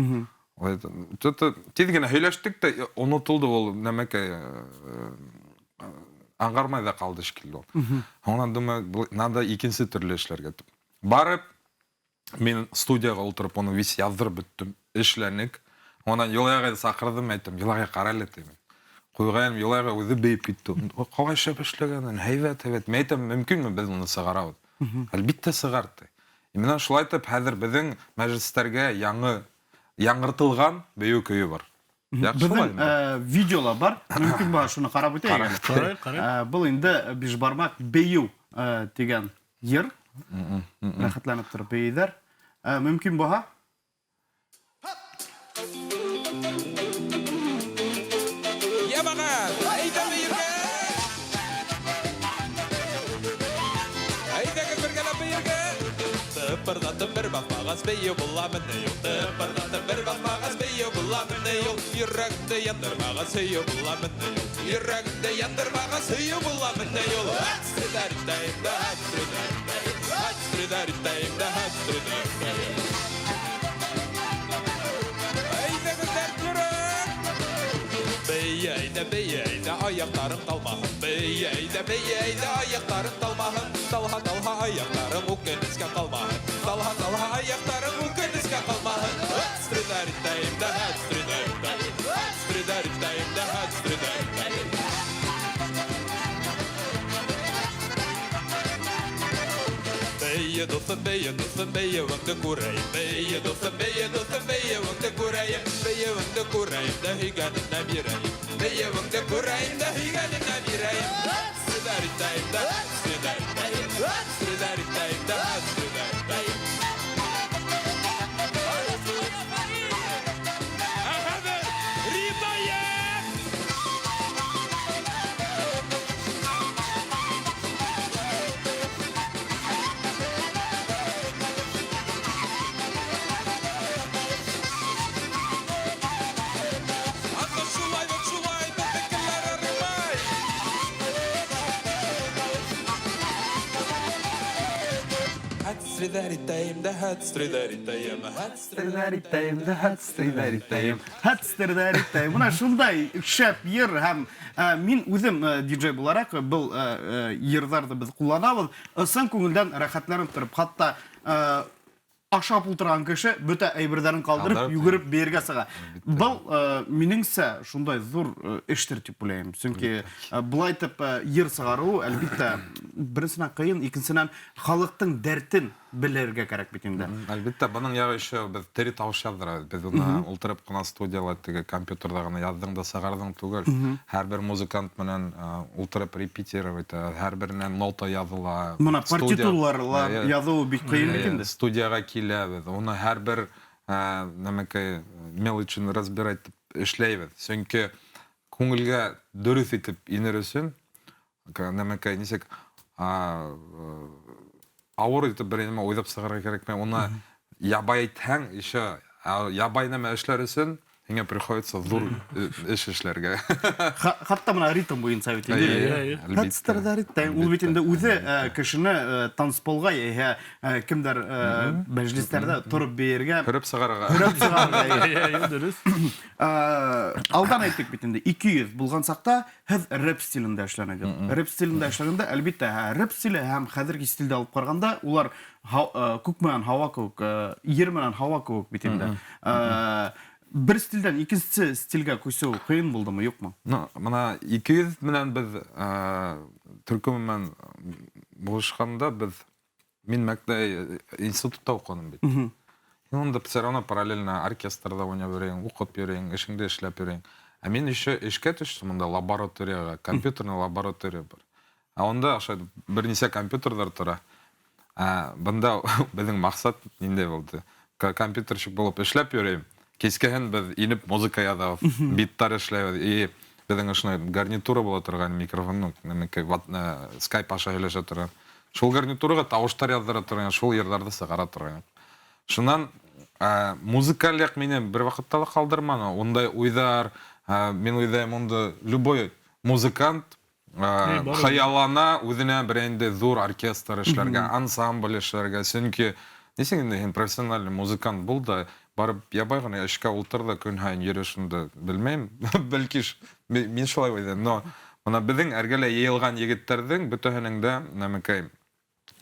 Ул әйтте, тиҙ генә һөйләштек тә, онотолдо ул нәмәкәй, аңғармай ҙа ҡалды шикелле ул. Һуңынан думаю, надо икенсе төрлө эшләргә тип. Барып, мин студияға ултырып, уны весь яҙҙырып бөттөм, эшләнек. Унан Юлайға саҡырҙым, әйттем, Юлайға ҡара әле, тимен. Ҡуйғайным, Юлайға үҙе бейеп китте. Ой, ҡалай шәп эшләгән, һәйбәт, һәйбәт. Мин әйтәм, мөмкинме беҙ уны сығарабыҙ? Әлбиттә сығар, ти. И менән шулай итеп, хәҙер беҙҙең мәжлестәргә яңыртылған бейеү көйө бар. Беҙҙең видеола бар, мөмкин булһа шуны ҡарап үтәйек әле. Ҡарайыҡ, ҡарайыҡ. Был инде Бишбармаҡ бейеү тигән йыр. Рәхәтләнеп тороп бейейҙәр. Мөмкин булһа. Йәмәғәт, әйҙә бейергә! Әйҙәгеҙ бергәләп бейергә! Тыпырҙатып бер баҫмағас бейеү буламы ни ул? Тыпырҙатып бер баҫмағас бейеү буламы ни ул? Йөрәкте яндырмағас һөйөү буламы ни ул? Йөрәкте яндырмағас һөйөү буламы ни ул? Әйҙәгеҙ дәртлерәк! Бейе, әйҙә, бейе, әйҙә, аяҡтарың талмаһын. Бейе, әйҙә, бейе, әйҙә, аяҡтарың талмаһын. Талһа, талһа, аяҡтарың үкенескә ҡалмаһын. Талһа, талһа, аяҡтарың үкенескә ҡалмаһын. Бейе, дуҫым, бейе, дуҫым, бейеүеңде күрәйем. Бейе, дуҫым, бейе, дуҫым, бейеүеңде күрәйем. Бейеүеңде күрәйем дә һөйгәнемә бирәйем. Бейеүеңде күрәйем дә һөйгәнемә бирәйем. Ә хәҙер Ритайым! Ана шулай, вот шулай, беҙҙекеләр арымай. Бына шундай шәп йыр һәм мин үҙем диджей булараҡ был йырҙарҙы беҙ ҡулланабыҙ. Ысын күңелдән рәхәтләнеп тороп, хатта ашап ултырған кеше бөтә әйберҙәрен ҡалдырып, йүгереп бейергә сыға. Был минеңсә шундай ҙур эштер тип уйлайым. Сөнки былай итеп йыр сығарыу, әлбиттә, беренсенән ҡыйын, икенсенән халыҡтың дәртен белергә кәрәк бит инде. Әлбиттә, бының яғы еще беҙ тере тауыш яҙҙырабыҙ. Беҙ уны ултырып ҡына студияла теге компьютерҙа ғына яҙҙың да сығарҙың түгел. Һәр бер музыкант менән ултырып репетировать, һәр беренән нота яҙыла. Бына партитуралар яҙыу бик ҡыйын бит инде. Студияға киләбеҙ. Уны һәр бер нәмәкәй мелочын разбирать эшләйбеҙ. Сөнки күңелгә дөрөҫ итеп инер өсөн, нәмәкәй нисек, ауыр итеп бер нәмә уйлап сығарырға кәрәкмәй. Уны ябай әйтһәң, еще, ябай нәмә эшләр өсөн һиңә приходится ҙур эш эшләргә. Хатта бына ритм буйынса бит инде. Әлбиттә. Ул бит инде үҙе кешене танцполға йә кемдәр мәжлестәрҙә тороп бейергә, Һөрөп сығарырға. Һөрөп сығарырға, Эйе, дөрөҫ. Алдан әйттек бит инде, 200 булған саҡта һеҙ рэп стилендә эшләнегеҙ. Рэп стилендә эшләгәндә, әлбиттә, рэп стиле һәм хәҙерге стилде алып ҡарағанда, улар күк менән һауа кеүек, ер менән һауа кеүек бит инде. Бер стилдән икенсе стилгә күсеү ҡыйын булдымы, юҡмы? Ну, бына 200 менән беҙ төркөм менән булышҡанда беҙ, мин мәктәп институтта уҡыным бит. Мин унда все равно параллельно оркестрҙа уйнап йөрөйөм, уҡып йөрөйөм, эшеңде эшләп йөрөйөм. Ә мин еще эшкә төштөм унда лабораторияға, компьютерный лаборатория бар. Ә унда ошо бер нисә компьютерҙар тора. Ә бында беҙҙең маҡсат ниндәй булды? Компьютерщик булып эшләп йөрөйөм. Кискеһен беҙ инеп музыка яҙабыҙ, биттар эшләйбеҙ. И беҙҙең ошондай гарнитура була торған микрофон, ну, нәмәкәй, скайп аша һөйләшә торған. Шул гарнитураға тауыштар яҙҙыра торған, шул йырҙарҙы сығара торған. Шунан музыкаль яҡ мине бер ваҡытта ла ҡалдырманы. Ундай уйҙар, мин уйлайым, унда любой музыкант хыяллана үҙенә бер инде ҙур оркестр эшләргә, ансамбль эшләргә. Сөнки нисек инде һин профессиональный музыкант бул да, барып ябай ғына эшкә ултыр да көн һайын йөрө шунда, белмәйем, бәлки мин шулай уйлайым. Но бына беҙҙең эргәлә йыйылған егеттәрҙең бөтәһенең дә нәмәкәй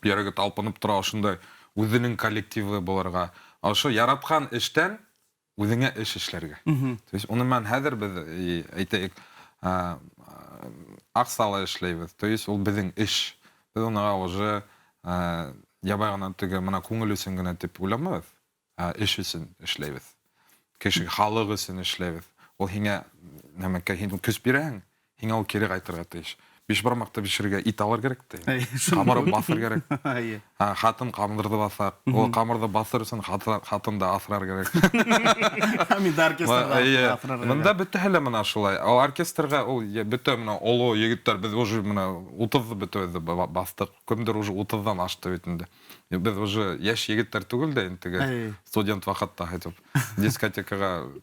йөрәге талпынып тора ошондай үҙенең коллективы булырға. Ошо яратҡан эштән үҙеңә эш эшләргә. То есть уны менән хәҙер беҙ, әйтәйек, аҡсала эшләйбеҙ. То есть ул беҙҙең эш. Беҙ уныға уже ябай ғына теге бына күңел өсөн генә тип уйламайбыҙ, ә эш өсөн эшләйбеҙ. Кеше халыҡ өсөн эшләйбеҙ. Ул һиңә нәмәкәй, һин көс бирәһең, һиңә ул кире ҡайтырға тейеш. Бишбармаҡты бешерергә ит алыр кәрәк тә. Ҡамырын баҫыр кәрәк. Ҡатын ҡамырҙы баҫа. Ул ҡамырҙы баҫыр өсөн ҡатын да аҫрар кәрәк. Мин дә оркестрға аҫрар. Бында бөтәһе лә мына шулай. Ул оркестрға ул бөтә мына оло егеттәр, беҙ уже мына 30-ҙы бөтәбеҙ баҫтыҡ. Кемдер уже 30-ҙан ашты бит инде. Беҙ уже йәш егеттәр түгел дә инде, теге студент ваҡытта әйтеп дискотекаға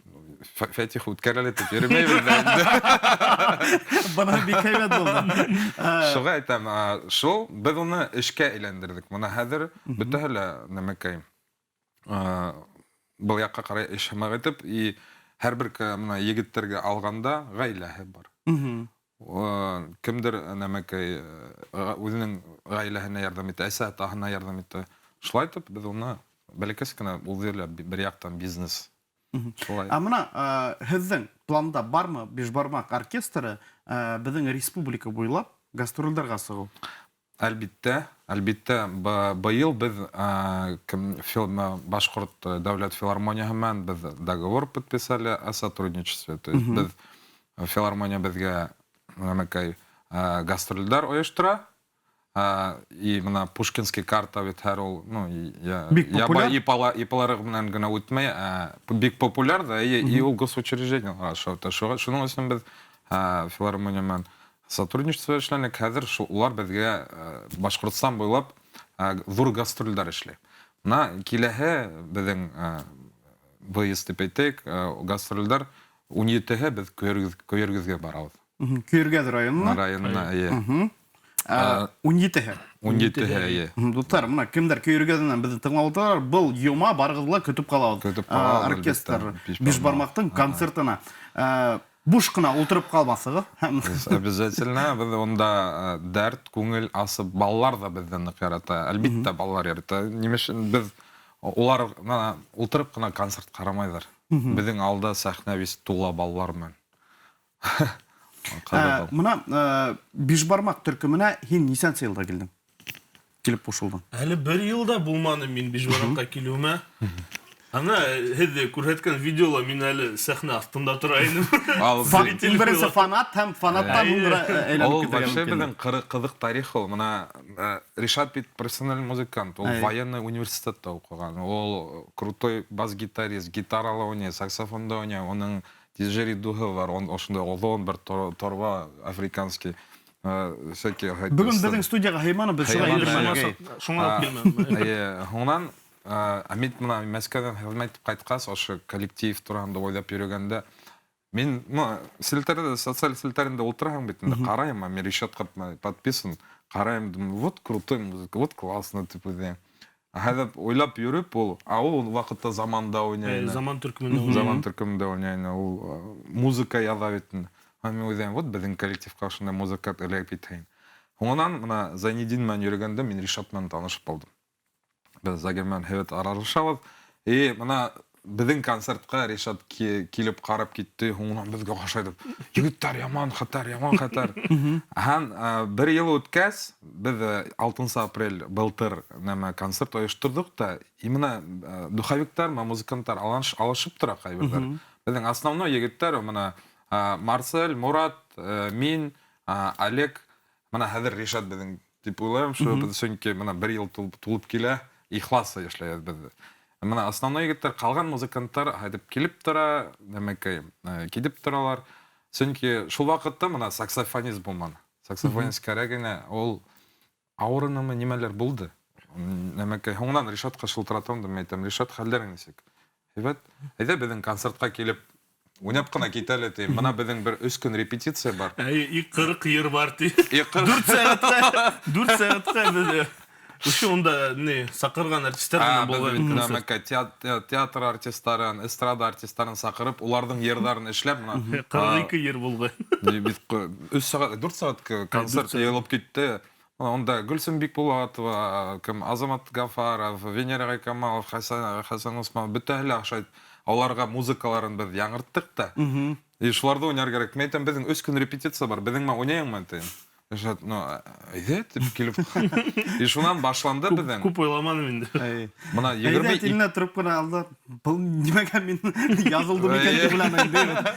Фәтих үткәрәле тип йөрөмәйбеҙ ҙә инде. Бына бик һәйбәт булды. Шуға әйтәм, шул беҙ уны эшкә әйләндерҙек. Бына хәҙер бөтәһе лә нәмәкәй был яҡҡа ҡарай эш һымаҡ итеп, и һәр бер мына егеттәргә алғанда ғаиләһе бар. Кемдер нәмәкәй үҙенең ғаиләһенә ярҙам итә, әсә атаһына ярҙам итә. Шулай итеп беҙ уны бәләкәс кенә ул ҙә бер яҡтан бизнес. Ә мына һеҙҙең планда бармы Бишбармаҡ оркестры беҙҙең республика буйлап гастролдәргә сығыу? Әлбиттә, әлбиттә, быйыл беҙ Башҡорт дәүләт филармонияһы менән беҙ договор подписали о сотрудничестве. То есть беҙ филармония беҙгә нәмәкәй гастролдәр ойоштора. И мына Пушкинский карта бит һәр ул, ну, ипалары менән генә үтмәй, бик популяр да, и ул госучреждение аша үтә. Шуның өсөн беҙ филармония менән сотрудничество эшләнек. Хәҙер улар беҙгә Башҡортостан буйлап ҙур гастролдәр эшләй. Мына киләһе беҙҙең выезд тип әйтәйек, гастролдәр 17-һе беҙ Көйөргөҙгә барабыҙ. Көйөргәҙ районына? Районына, эйе. 17-һе. 17-һе, эйе. Дуҫтар, мына кемдәр Көйөргәҙенән беҙҙе тыңлап ултыралар, был йома барығыҙҙы ла көтөп ҡалабыҙ. Көтөп ҡалабыҙ, Оркестр Бишбармаҡтың концертына. Буш ҡына ултырып ҡалмаҫығыҙ. Обязательно. Беҙ унда дәрт, күңел асып, балалар ҙа беҙҙе ныҡ ярата. Әлбиттә, балалар ярата. Нимә өсөн беҙ улар ултырып ҡына концерт ҡарамайҙар. Беҙҙең алда сәхнә бит тула балалар менән. Мына Бишбармаҡ төркөмөнә һин нисәнсе йылда килдең? Килеп ҡушылдың? Әле бер йыл да булманы мин Бишбармаҡҡа килеүемә. Ана һеҙ күрһәткән видеола мин әле сәхнә аҫтында тора инем. Иң беренсе фанат һәм фанаттан әйләнеп Ул вообще беҙҙең ҡыҙыҡ тарих ул. Мына Ришат бит профессиональ музыкант, ул военный университетта уҡыған. Ул крутой бас-гитарист, гитарала уйнай, саксофонда уйнай, уның диджеридуһы бар, ошондай оҙон бер торба африканский. Всякие. Бөгөн беҙҙең студияға һыйманы, беҙ шуға килмәнек. Шуңа уҡ килмәнем. Эйе, һуңынан Әмит мына Мәскәүҙән хеҙмәт итеп ҡайтҡас, ошо коллектив тураһында уйлап йөрөгәндә, мин, ну, селтәрҙә, социаль селтәрендә ултыраһың бит инде, ҡарайым, мин Ришатҡа подписан, ҡарайым, думаю, вот крутой музыка, вот классно, тип үҙем. Хәҙер уйлап йөрөп ул, а ул ваҡытта Заманда уйнай. Заман төркөмөндә уйнай. Заман төркөмөндә уйнай, ул музыка яҙа бит инде. Мин уйлайым, вот беҙҙең коллективҡа ошондай музыка эләгеп китһен. Һуңынан мына Зайнидин менән йөрөгәндә мин Ришат менән танышып алдым. Беҙ Загир менән һәйбәт аралашабыҙ. И мына беҙҙең концертҡа Ришат килеп ҡарап китте, һуңынан беҙгә ҡашайтып, егеттәр, яман хәтәр, яман хәтәр. Һәм бер йыл үткәс, беҙ 6 апрель былтыр нәмә концерт ойошторҙоҡ та, именно духовиктар, музыканттар алышып тора ҡайберҙәр. Беҙҙең основной егеттәр мына Марсель, Мурат, мин, Олег, мына хәҙер Ришат беҙҙең тип уйлайым, шул беҙ сөнки мына бер йыл тулып килә, ихлас эшләйбеҙ беҙ. Мына основной егеттәр, ҡалған музыканттар һайтып килеп тора, нәмәкәй, китеп торалар. Сөнки шул ваҡытта мына саксофонист булманы. Саксофонист кәрәк ине, ул ауырынымы нимәләр булды. Нәмәкәй, һуңынан Ришатҡа шылтыратам да, мин әйтәм, Ришат, хәлдәрең нисек? Һәйбәт. Әйҙә беҙҙең концертҡа килеп уйнап ҡына китә әле, тием. Мына беҙҙең бер 3 көн репетиция бар. Әй, и 40 йыр бар, ти. И 40. 4 сәғәткә беҙ Ошо унда не саҡырған артистар менән булған концерт. Театр артистарын, эстрада артистарын саҡырып, уларҙың йырҙарын эшләп, мына, 42 йыр булған. Бит 3 сәғәт, 4 сәғәт концерт йыйылып китте. Унда Гөлсөм Бикбулатова, кем Азамат Гафаров, Венера Ғайкамалов, Хәсән Усманов, бөтәһе лә оҡшай. Уларға музыкаларын беҙ яңырттыҡ та. И шуларҙы уйнар кәрәк. Мин әйтәм, беҙҙең 3 көн репетиция бар, беҙҙең менән уйнайыңмы, тием. Ришат, ну, әйҙә, тип килеп. И шунан башланды беҙҙең. Күп уйламаным инде. Бына Әйҙә, 22 теленә тороп ҡына алды. Был нимәгә мин яҙылдым икән тип уйланы инде.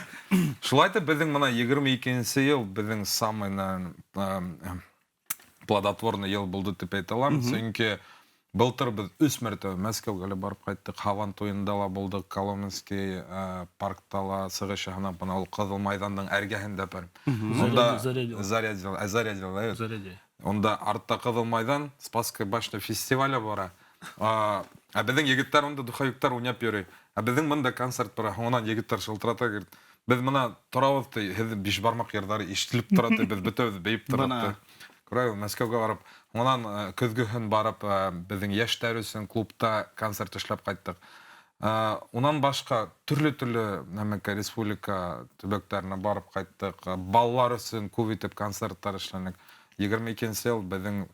Шулай итеп беҙҙең бына 22 йыл беҙҙең самый, наверное, плодотворный йыл булды тип әйтә алам. Сөнки былтыр беҙ 3 мәртәбә Мәскәүгә лә барып ҡайттыҡ, Һабан туйында ла булдыҡ, Коломенский паркта ла сығыш яһанып, бына ул Ҡыҙыл майҙандың эргәһендә бер. Унда Зарядил. Зарядил, зарядил, әйе. Зарядил. Унда артта Ҡыҙыл майҙан, Спасская башня фестивале бара. Ә беҙҙең егеттәр унда духовиктар уйнап йөрөй. Ә беҙҙең бында концерт бара. Һуңынан егеттәр шылтырата, говорит, беҙ бына торабыҙ, ти, һеҙҙең бишбармаҡ йырҙары ишетелеп тора, ти, беҙ бөтәбеҙ бейеп тора, ти. Күрәбеҙ, Мәскәүгә барып, һуңынан көҙгөһөн барып, беҙҙең йәштәр өсөн клубта концерт эшләп ҡайттыҡ. Унан башҡа төрлө-төрлө нәмәкә республика төбәктәренә барып ҡайттыҡ. Балалар өсөн күп итеп концерттар эшләнек. 22 йыл беҙҙең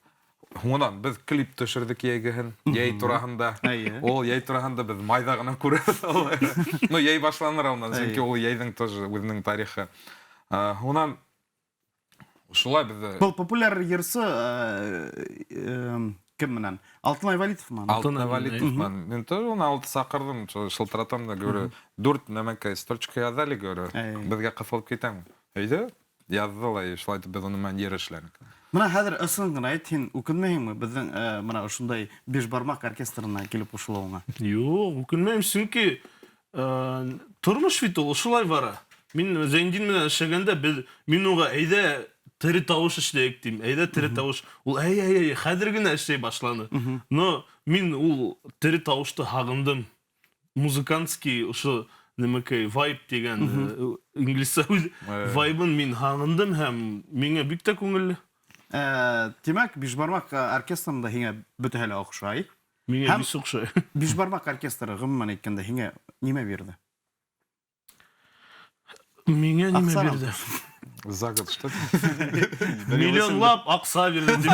һуңынан беҙ клип төшөрҙөк йәйгеһен, йәй тураһында. Ул йәй тураһында беҙ майҙа ғына күрәбеҙ. Ну, йәй башланыр унан, сөнки ул йәйҙең тоже үҙенең тарихы. Һуңынан шулай беҙҙе Был популяр йырсы кем менән? Алтынай Вәлитов менән. Алтынай Вәлитов менән. Мин тоже уны алты саҡырҙым, шылтыратам да, говорю, дүрт нәмәкәй строчка яҙ әле, говорю, беҙгә ҡыҫылып китәм. Әйҙә, яҙҙы ла, шулай итеп беҙ уның менән йыр эшләнек. Бына хәҙер ысын ғына әйт, һин үкенмәйһеңме беҙҙең бына ошондай бишбармаҡ оркестрына килеп ҡушылыуыңа? Юҡ, үкенмәйем, сөнки тормош бит ул ошолай бара. Мин Зәйндин менән эшләгәндә мин уға әйҙә тере тауыш эшләйек тим, әйҙә тере тауыш. Ул әй, әй, әй, хәҙер генә эшләй башланы. Но мин ул тере тауышты һағындым. Музыкантский ошо нәмәкәй вайб тигән, инглизсә һүҙ, вайбын мин һағындым һәм миңә бик тә күңелле. Тимәк, бишбармаҡ оркестрында һиңә бөтәһе лә оҡшай. Миңә Һәм бик оҡшай. Бишбармаҡ оркестры ғөмүмән әйткәндә һиңә нимә бирҙе? Миңә нимә Аҡса бирҙе? За год что? Миллионлап аҡса бирҙе тип.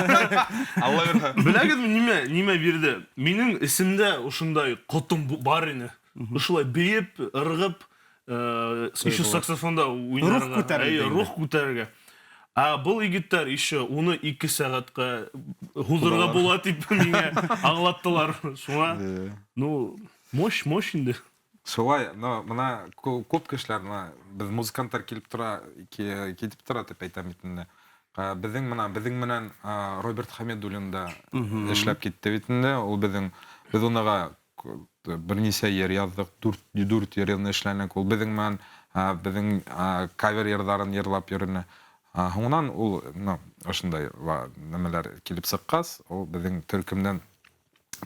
Алла бирһә. Беләгеҙме нимә бирҙе? Минең эсемдә ошондай ҡотом бар ине. Ошолай бейеп, ырғып, еще саксофонда уйнарға. Рух күтәрелде Әйе, инде. рух күтәрергә. Ә был егеттәр еще уны ике сәғәткә һуҙырға була тип миңә аңлаттылар. Шуңа, ну, мощь, мощь инде. Шулай, но бына күп кешеләр, бына беҙ музыканттар килеп тора, китеп тора тип әйтәм бит инде. Беҙҙең бына, беҙҙең менән, Роберт Хәмидуллин да эшләп китте бит инде. Ул беҙҙең, беҙ уныға бер нисә йыр яҙҙыҡ, дүрт йыр эшләнек. Ул беҙҙең менән, беҙҙең, кавер йырҙарын йырлап йөрөнө. Һуңынан ул, ну, ошондай нәмәләр килеп сыҡҡас, ул беҙҙең төркөмдән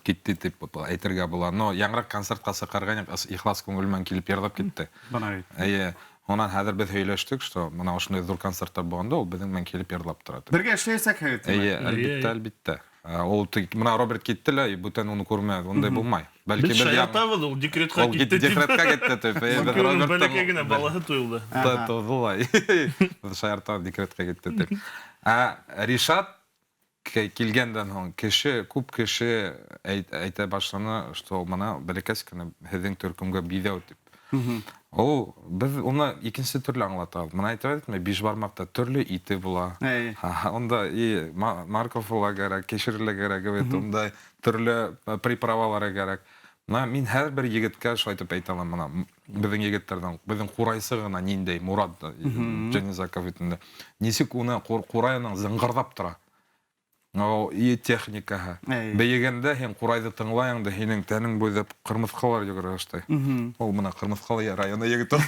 китте тип әйтергә була. Но яңыраҡ концертҡа сыҡарған ихлас күңел менән килеп йырлап китте. Бына бит. Эйе, унан хәҙер беҙ һөйләштек, что бына ошондай ҙур концерттар булғанда ул беҙҙең менән килеп йырлап тора тип. Бергә эшләйәсәкһегеҙ, тимәк? Эйе, әлбиттә, әлбиттә. Ул бына Роберт китте лә, бүтән уны күрмәй, ундай булмай. Бәлки Беҙ бер яңы шаяртабыҙ, ул декретҡа Ул китте тип. декретҡа китте тип. Эйе, беҙ Бәлки уның Роберттан бәләкәй генә балаһы тыуылды. Тыуҙы ла. Беҙ шаяртабыҙ, декретҡа китте тип. Ә Ришат килгәндән һуң күп кеше әйтә башланы, что бына бәләкәс кенә һеҙҙең төркөмгә биҙәү тип. Ул, беҙ уны икенсе төрлө аңлатабыҙ. Бына әйтеп әйтмәй, бишбармаҡта төрлө ите була. Унда и морковь ла кәрәк, кишер лә кәрәк, бит, унда төрлө приправалары кәрәк. Бына мин һәр бер егеткә шулай итеп әйтә алам, бына беҙҙең егеттәрҙән, беҙҙең ҡурайсы ғына ниндәй Мурат Джанизаков бит инде. Нисек уны ҡурайының зыңғырҙап тора. О, и техникаһы. Бейегәндә һин ҡурайҙы тыңлайың да, һинең тәнең буйлап ҡырмыҫҡалар йүгерә башлай. Ул бына Ҡырмыҫҡалы районы егете.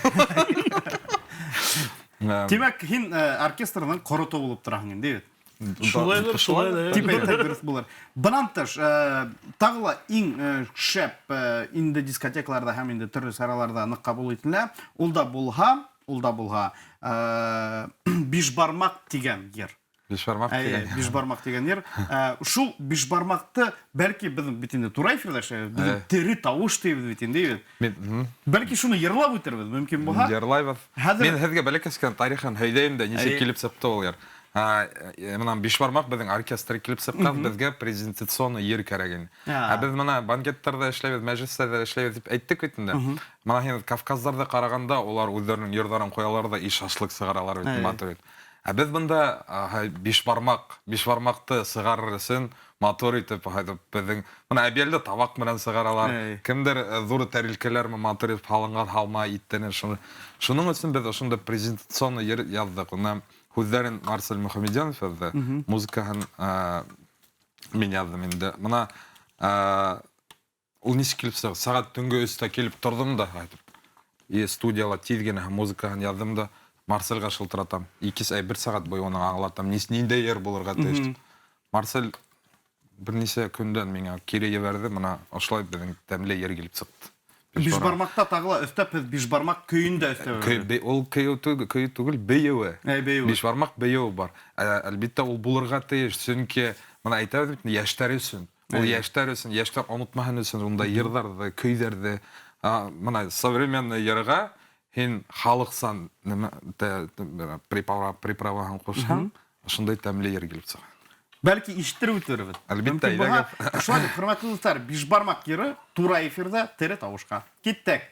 Тимәк, һин оркестрҙың ҡорото булып тораһың инде, бит? Шулайҙыр, шулайҙыр. Тип әйтһәк дөрөҫ булыр. Бынан тыш, тағы ла иң шәп инде дискотекаларҙа һәм инде төрлө сараларҙа ныҡ ҡабул ителә. Ул да булһа, ул да булһа, бишбармаҡ тигән йыр. Бишбармаҡ Әйе, тигән. бишбармаҡ тигән йыр. Шул бишбармаҡты бәлки беҙ бит инде тура эфирҙа эшләйбеҙ, беҙ тере тауыш тейбеҙ бит инде, бит. Бәлки шуны йырлап үтербеҙ, мөмкин булһа. Йырлайбыҙ. Хәҙер Мин һеҙгә бәләкәс кенә тарихын һөйләйем дә, нисек килеп сыҡты ул йыр. Мына бишбармаҡ беҙҙең оркестр килеп сыҡҡан, беҙгә презентационный йыр кәрәк ине. Ә беҙ мына банкеттарҙа эшләйбеҙ, мәжлестәрҙә эшләйбеҙ тип әйттек бит инде. Мына һин Кавказдарҙы ҡарағанда, улар үҙҙәренең йырҙарын ҡуялар ҙа и шашлык сығаралар бит, матур бит. Ә беҙ бында бишбармаҡ, бишбармаҡты сығарыр өсөн матур итеп беҙҙең бына әбйәлде табаҡ менән сығаралар. Кемдер ҙур тәрилкәләр менән матур итеп һалынған һалма иттән шуны. Шуның өсөн беҙ ошонда презентационный йыр яҙҙыҡ. Уны һүҙҙәрен Марсель Мөхәммәтйәнов яҙҙы, музыкаһын мин яҙҙым инде. Бына ул нисек килеп сыға? Сәғәт төнгө 3-тә килеп торҙом да, әйтеп, и студияла тиҙ генә музыкаһын яҙҙым да Марсельға шылтыратам. 2 бер сәғәт буйы уны аңлатам, ниндәй йыр булырға тейеш тип. Марсель бер нисә көндән миңә кире ебәрҙе, бына ошолай беҙҙең тәмле йыр килеп сыҡты. Бишбармаҡта тағы ла өҫтәп, һеҙ бишбармаҡ көйөн дә өҫтәп. Көй, ул көйө түгел, көйө түгел, бейеүе. Бейеүе. Бишбармаҡ бейеүе бар. Әлбиттә, ул булырға тейеш, сөнки бына әйтәбеҙ бит, йәштәр өсөн. Ул йәштәр өсөн, йәштәр онотмаһын өсөн унда йырҙарҙы, көйҙәрҙе, бына современный йырға һин халыҡсан нәмә приправаһын ҡушһаң, ошондай тәмле йыр килеп сыға. Бәлки ишеттереп үтербеҙ. Әлбиттә, Мөмкин булһа, әйҙәгеҙ. Шулай итеп, хөрмәтле дуҫтар, бишбармаҡ йыры тура эфирҙа тере тауышҡа. Киттек.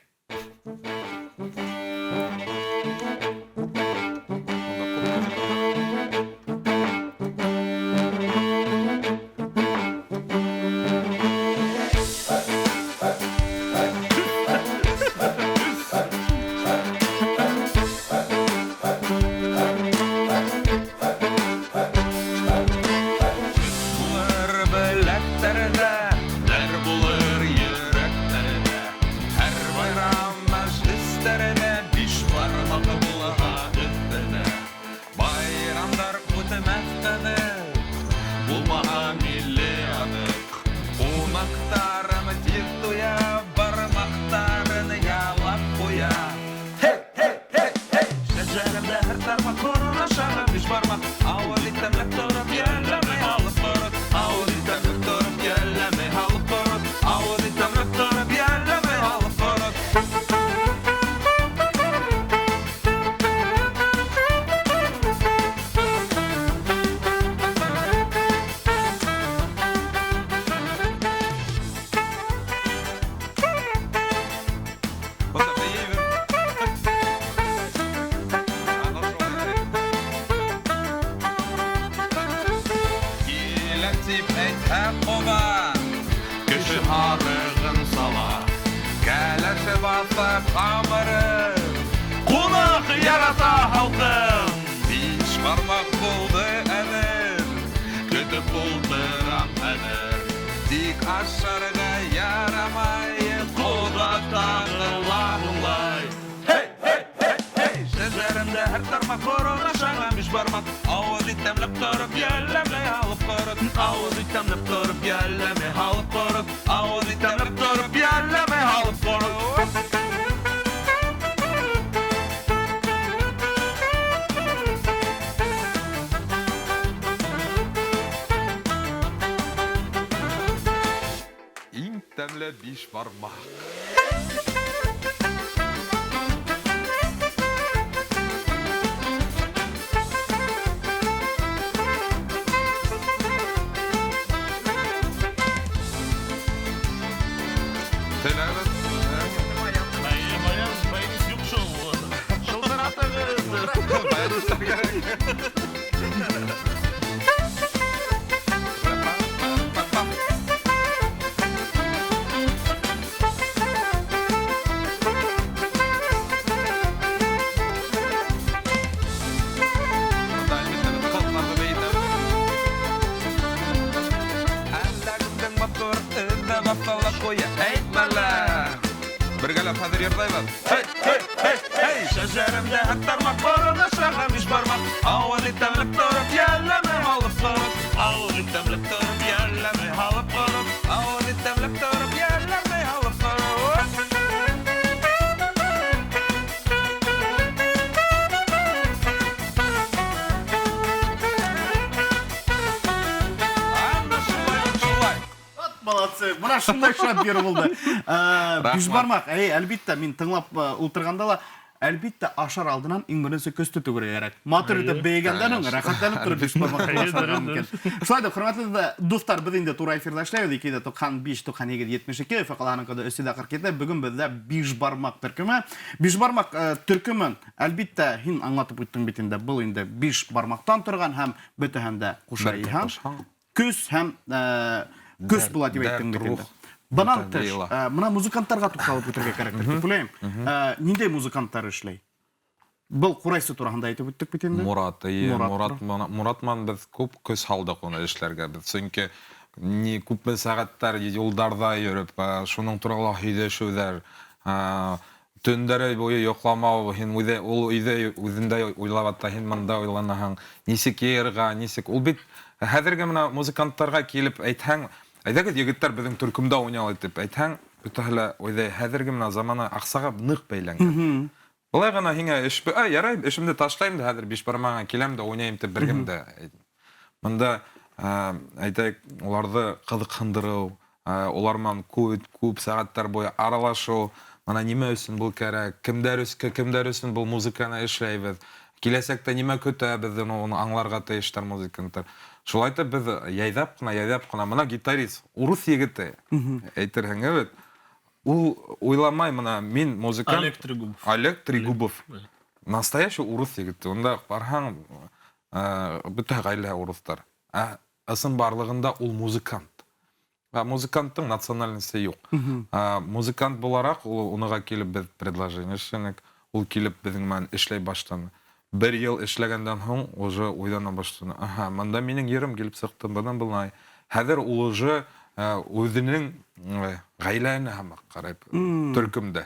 Бына шундай шәп йыр булды. Бишбармаҡ, әй, әлбиттә, мин тыңлап ултырғанда ла Әлбиттә, ашар алдынан иң беренсе көстө түгергә кәрәк. Матур итеп бейегәндән һуң рәхәтләнеп торып бишбармаҡ ашарға мөмкин. Шулай да, хөрмәтле дуҫтар, беҙ инде тура эфирҙа эшләйбеҙ. 295 98 72, Өфө ҡалаһының коды 347. Бөгөн беҙҙә бишбармаҡ төркөмө. Бишбармаҡ төркөмөн, әлбиттә, һин аңлатып үттең бит инде. Был инде биш бармаҡтан торған һәм бөтәһен дә ҡуша иһәң. Көс һәм көс була тип әйттең бит инде. Бынан тыш, мына музыканттарға туҡталып үтергә кәрәктер дип уйлайым. Ниндәй музыканттар эшләй? Был ҡурайсы тураһында әйтеп үттек бит инде. Мурат, эйе, Мурат, Мурат менән беҙ күп көс һалдыҡ уны эшләргә. Беҙ сөнки ни күпме сәғәттәр юлдарҙа йөрөп, шуның турала һөйләшеүҙәр, төндәре буйы йоҡламау, һин үҙе ул өйҙә үҙендә уйлап ята, һин мында уйланаһың, нисек йыйырға, нисек. Ул бит хәҙерге мына музыканттарға килеп әйтһәң, әйҙәгеҙ егеттәр беҙҙең төркөмдә уйнай тип әйтһәң, бөтәһе лә уйлай, хәҙерге мына замана аҡсаға ныҡ бәйләнгән. Былай ғына һиңә эш, ярай, эшемде ташлайым да хәҙер биш бармаға киләм дә уйнайым тип бер кем дә әйтмәй. Бында, әйтәйек, уларҙы ҡыҙыҡһындырыу, улар менән күп сәғәттәр буйы аралашыу, мына нимә өсөн был кәрәк, кемдәр өсөн был музыканы эшләйбеҙ, киләсәктә нимә көтә беҙҙе, уны аңларға тейештәр музыканттар. Шулай итеп беҙ яйҙап ҡына, яйҙап ҡына, мына гитарист, урыҫ егете, әйтерһең, бит. Ул уйламай, мына мин музыкант. Олег Трегубов. Олег Трегубов. Настоящий урыҫ егете. Унда барһаң, бөтә ғаилә урыҫтар. Ә ысын барлығында ул музыкант. Ә музыканттың национальности юҡ. Музыкант булараҡ, ул уныға килеп беҙ предложение эшләнек. Ул килеп беҙҙең менән эшләй башланы. Бер йыл эшләгәндән һуң уже уйлана башланы. Аһа, мында минең ерем килеп сыҡты, бынан былай. Хәҙер ул уже үҙенең ғаиләһенә һымаҡ ҡарай төркөмдә.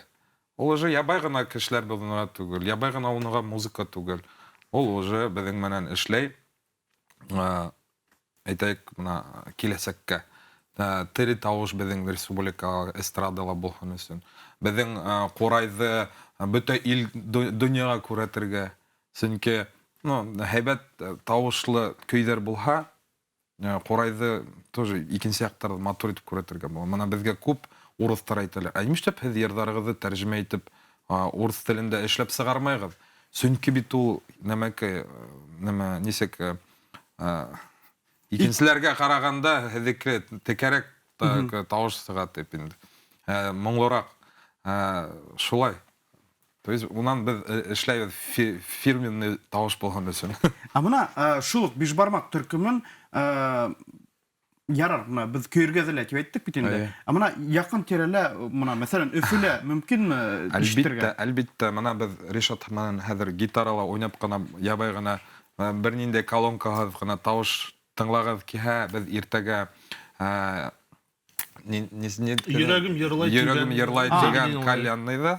Ул уже ябай ғына кешеләр булырға түгел, ябай ғына уныға музыка түгел. Ул уже беҙҙең менән эшләй. Әйтәйек, мына киләсәккә. Тере тауыш беҙҙең республика эстрадала булһын өсөн. Беҙҙең ҡурайҙы бөтә ил донъяға күрһәтергә. Сөнки, һәйбәт тауышлы көйҙәр булһа, ҡурайҙы тоже икенсе яҡтарҙы матур итеп күрһәтергә була. Мына беҙгә күп урыҫтар әйтәләр. Ә нишләп һеҙ йырҙарығыҙҙы тәржемә итеп, урыҫ телендә эшләп сығармайғыҙ? Сөнки бит ул нәмәкәй, нәмә, нисек, икенселәргә ҡарағанда һеҙҙеке текәрәк тауыш сыға тип инде. Моңлораҡ. Шулай. То есть унан беҙ эшләйбеҙ фирменный тауыш булһын өсөн. Ә мына шул уҡ бишбармаҡ төркөмөн, ярар, мына беҙ көйөргәҙе лә тип әйттек бит инде. Ә мына яҡын тирәлә, мына мәҫәлән, Өфөлә мөмкинме ишетергә? Әлбиттә, әлбиттә, мына беҙ Ришат менән хәҙер гитарала уйнап ҡына, ябай ғына, бер ниндәй колонкаһыҙ ғына тауыш тыңлағыҙ килһә, беҙ иртәгә, Йөрәгем йырлай Йөрәгем тигән йырлай тигән кальянныйҙа.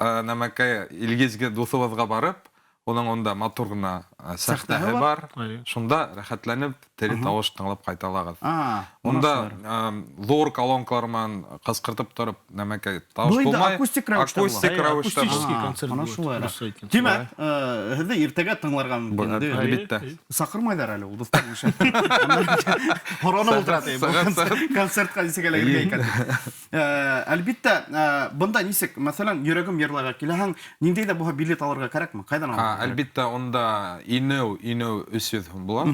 Нәмәкәй Илгизгә дуҫыбыҙға барып, уның унда матур ғына сәхнәһе Сәхнәһе бар. бар. Шунда рәхәтләнеп тере тауыш тыңлап ҡайта алағыҙ. Унда Унда, ҙур колонкалар менән ҡысҡыртып тороп, нәмәкәй тауыш Был инде булмай. акустик рәүештә була. Акустик Әйе, рәүештә була. акустический концерт Ана була, шулай. дөрөҫ әйткән. Тимәк, һеҙҙе иртәгә тыңларға мөмкин, Б- değil mi? Әлбиттә. Саҡырмайҙар әле ул, дуҫтар, нишләп? Һоранып ултыра, ти, был концертҡа нисек эләгергә икән? Әлбиттә, бында нисек, мәҫәлән, йөрәгем йырлайға киләһең, ниндәй ҙә булһа билет алырға кәрәкме? Ҡайҙан алырға кәрәк? Әлбиттә, унда инеү 300 һум була.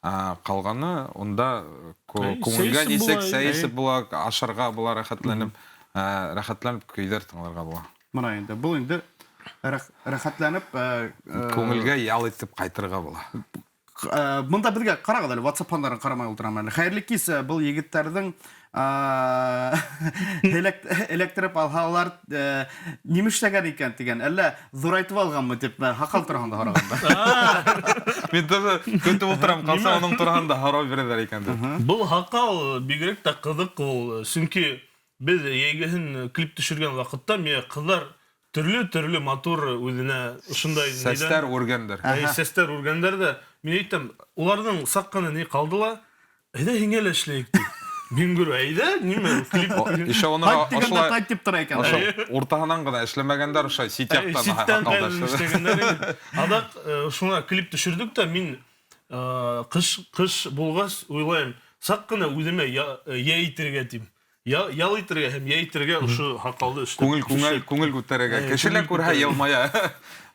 Ҡалғаны унда күңелгә сәйесеп нисек була, сәйесеп була, ашарға була, рәхәтләнеп көйҙәр тыңларға була. Мына инде, был инде рәхәтләнеп, Күңелгә ял итеп ҡайтырға була. Бында беҙгә ҡарағыҙ әле, WhatsApp һандарын ҡарамай ултырам әле. Хәйерле кис, был егеттәрҙең, эләктереп алһалар, нимә эшләгән икән тигән, әллә ҙурайтып алғанмы тип, һаҡал тураһында һорағанда. Мин тоже көтөп ултырам, ҡалса уның тураһында һорау бирәләр икән тип. Был һаҡал бигерәк тә ҡыҙыҡ ул, сөнки беҙ йәйгеһен клип төшөргән ваҡытта миңә ҡыҙҙар төрлө-төрлө матур үҙенә ошондай нидән Сәстәр үргәндәр. Әй, сәстәр үргәндәр ҙә, мин әйтәм, уларҙың саҡ ҡына ни ҡалды ла, әйҙә һиңә лә эшләйек тип. Мин күрә, әйҙә, нимә, клип. О, еще уны Хайп тигәндә ошолай тайт тип тора икән. Ошо уртаһынан ғына эшләмәгәндәр, ошо сит Әй, яҡтан ситтән һаҡалда ҡайҙан эшләгән. эшләгәндәр инде. Аҙаҡ, шуңа клип төшөрҙөк тә, мин, ҡыш булғас уйлайым, саҡ ҡына үҙемә йәй итергә тим. Ял итергә һәм йә итергә ошо һаҡалды эшләп. Күңел күңел күңел күтәрергә. Кеше лә күрһә елмая.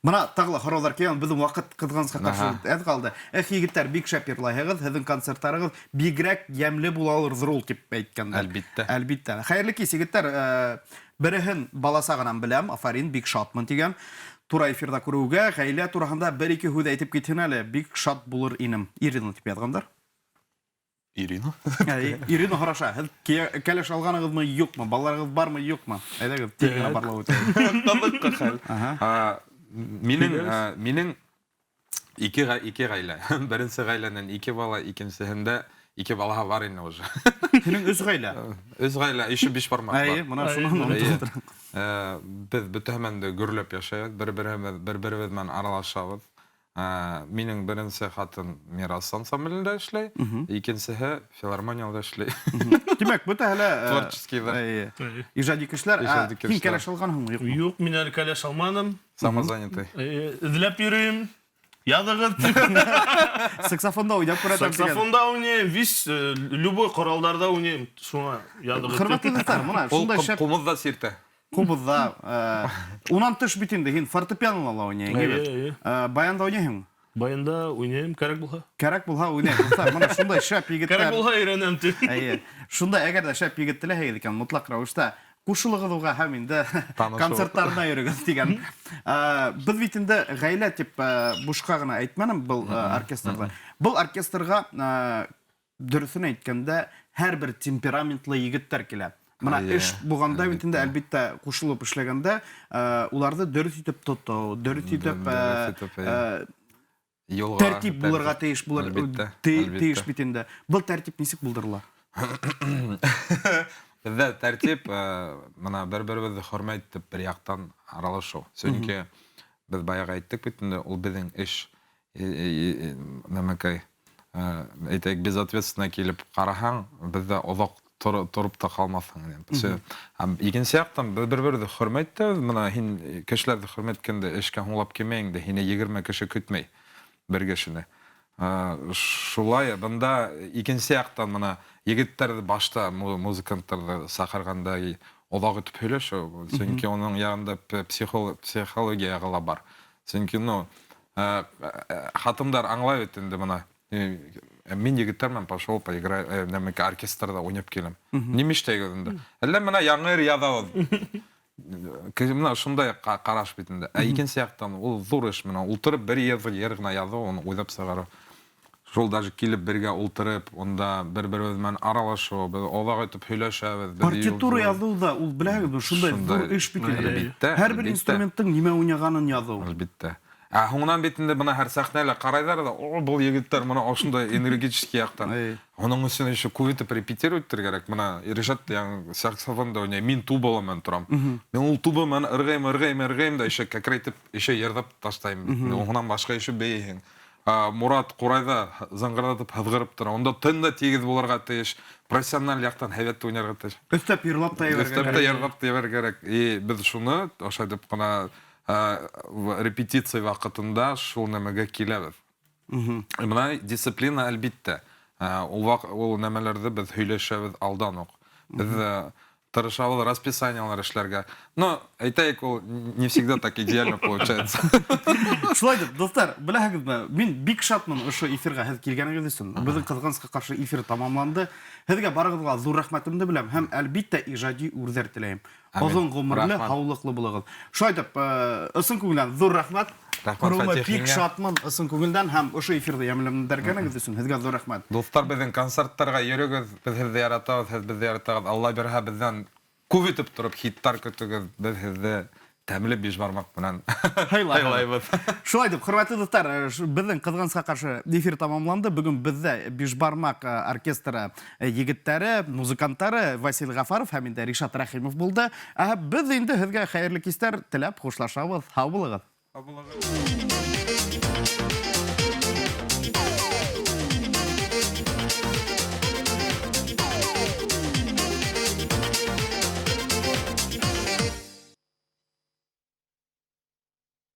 Мына тағы ла һорауҙар килгән, беҙҙең ваҡыт ҡыҙғанысҡа ҡаршы әҙ ҡалды. Эх, егеттәр, бик шәп йырлайһығыҙ, һеҙҙең концерттарығыҙ бигерәк йәмле булалырҙыр ул, тип әйткәндәр. Әлбиттә. Әлбиттә. Хәйерле кис, егеттәр. Береһен баласағынан беләм, афарин, бик шатмын тигән. Тура эфирҙа күреүгә, ғаилә тураһында бер-ике һүҙ әйтеп китһен әле, бик шат булыр инем. Ирина тип яҙғандар. Ирина? Ирина һораша, һеҙ кәләш алғанығыҙмы, юҡмы? Балаларығыҙ бармы, юҡмы? Әйҙәгеҙ, тиҙ генә барлап үтәйек. Ҡыҙыҡ хәл. Минең ике ғаилә. Беренсе ғаиләнән ике бала, икенсеһендә ике балаһы бар ине уже. Һинең өс ғаилә? Өс ғаилә, еще биш бармаҡ бар. Әйе, мына шунан онотоп. Беҙ бөтәһе менән дә гөрләп йәшәйбеҙ, бер-беребеҙ менән аралашабыҙ. Минең беренсе хатын Мирас ансамблендә эшләй, икенсеһе филармонияла эшләй. Тимәк, бөтәһе лә творческийҙар. Ижади кешеләр. Һин кәләш алғанһыңмы, юҡмы? Юҡ, мин әле кәләш алманым. Самозанятый. Эҙләп йөрөйөм. Яҙығыҙ. Саксофонда уйнап күрәтәм тигән. Саксофонда уйнайым, весь любой ҡоралдарҙа уйнайым. Шуңа яҙығыҙ. Хөрмәтле дуҫтар, мына шундай шәп. Ҡумыҙ ҙа сиртә. Ҡумыҙҙа, унан тыш бит инде һин фортепианола ла уйнайһың, бит. Баянда уйнайһыңмы? Баянда уйнайым, кәрәк булһа. Кәрәк булһа уйнайым. Дуҫтар, мына шундай шәп егеттәр. Кәрәк булһа өйрәнәм тип. Әйе. Шундай әгәр ҙә шәп егет теләһәгеҙ икән, мотлаҡ рәүештә ҡушылығыҙ уға һәм инде концерттарына йөрөгөҙ тигән. Беҙ бит инде ғаилә тип бушҡа ғына әйтмәнем был оркестрҙы. Был оркестрға дөрөҫөн әйткәндә һәр бер темпераментлы егеттәр килә. Мына эш булғанда бит инде әлбиттә ҡушылып эшләгәндә уларҙы дөрөҫ итеп тотоу, дөрөҫ итеп тәртип булырға тейеш булыр, тейеш бит инде. Был тәртип нисек булдырыла? Беҙҙә тәртип мына бер-беребеҙҙе хөрмәт итеп бер яҡтан аралашыу. Сөнки беҙ баяғы әйттек бит инде, ул беҙҙең эш, нәмәкәй, әйтәйек, безответственно килеп ҡараһаң, беҙҙә оҙаҡ тороп та ҡалмаҫһың. Һәм икенсе яҡтан беҙ бер-беребеҙҙе хөрмәт итәбеҙ. Мына һин кешеләрҙе хөрмәт иткәндә эшкә һуңлап килмәйһең дә, һине 20 кеше көтмәй бер кешене. Шулай бында икенсе яҡтан мына егеттәрҙе башта музыканттарҙы саҡырғанда оҙаҡ итеп һөйләшеү, сөнки уның яғында психология яғы ла бар. Сөнки, ну, хатындар аңлай бит инде мына. Мин егеттәр менән пошел поиграть, нәмәкә оркестрҙа уйнап киләм. Нимә эшләйбеҙ инде? Әллә мына яңы йыр яҙабыҙ. Мына шундай ҡараш бит инде. Ә икенсе яҡтан ул ҙур эш, мына ултырып бер йыр ғына яҙыу, уны уйлап сығарыу. Шул даже килеп бергә ултырып, унда бер-беребеҙ менән аралашыу, беҙ оҙаҡ итеп һөйләшәбеҙ. Партитура яҙыу ҙа ул, беләһегеҙме, шундай ҙур эш бит инде. Әлбиттә, Һәр бер инструменттың нимә уйнағанын яҙыу. Әлбиттә. Ә һуңынан бит инде бына һәр сәхнәлә ҡарайҙар ҙа, о, был егеттәр мына ошондай энергетический яҡтан. Уның өсөн еще күп итеп репетировать итергә кәрәк. Мына Ришат яңы саксофонда уйнай, мин тубала менән торам. Мин ул туба менән ырғыйым, ырғыйым, ырғыйым да еще кәкрәйтеп, еще йырҙап ташлайым. Уңынан башҡа еще бейейһең. Мурат ҡурайҙа зыңғырҙатып һыҙғырып тора. Унда тын да тигеҙ булырға тейеш, профессиональ яҡтан һәйбәт уйнарға тейеш. Өҫтәп йырлап та ебәрергә Өҫтәп тә йырлап та ебәрергә кәрәк. И беҙ шуны ошай итеп ҡына репетиция ваҡытында шул нәмәгә киләбеҙ. Бына дисциплина әлбиттә. Ул нәмәләрҙе беҙ һөйләшәбеҙ алдан уҡ. Беҙ тырышабыҙ расписаниелар эшләргә. Но, әйтәйек, ул не всегда так идеально получается. Шулай итеп, дуҫтар, беләһегеҙме, мин бик шатмын ошо эфирға һеҙ килгәнегеҙ өсөн. Беҙҙең ҡыҙғанысҡа ҡаршы эфир тамамланды. Һеҙгә барығыҙға ҙур рәхмәтемде беләм һәм әлбиттә ижади үрҙәр теләйем. Оҙон ғүмерле, һаулыҡлы булығыҙ. Шулай итеп, ысын күңелдән ҙур рәхмәт. Рәхмәт, Күреүемә Фатих, бик һиңә. шатмын, ысын күңелдән һәм ошо эфирҙы йәмләндергәнегеҙ өсөн һеҙгә ҙур рәхмәт. Дуҫтар, беҙҙең концерттарға йөрөгөҙ, беҙ һеҙҙе яратабыҙ, һеҙ беҙҙе яратағыҙ. Алла бирһә, беҙҙән күп итеп тороп хиттар көтөгөҙ, беҙ һеҙҙе тәмле бишбармаҡ менән һыйлайбыҙ. Шулай итеп, хөрмәтле дуҫтар, беҙҙең ҡыҙғанысҡа ҡаршы эфир тамамланды. Бөгөн беҙҙә бишбармаҡ оркестры егеттәре, музыканттары Васил Ғафаров һәм инде Ришат Рәхимов булды. Ә беҙ инде һеҙгә хәйерле кистәр теләп хушлашабыҙ. Һау булығыҙ. Һау булығыҙ.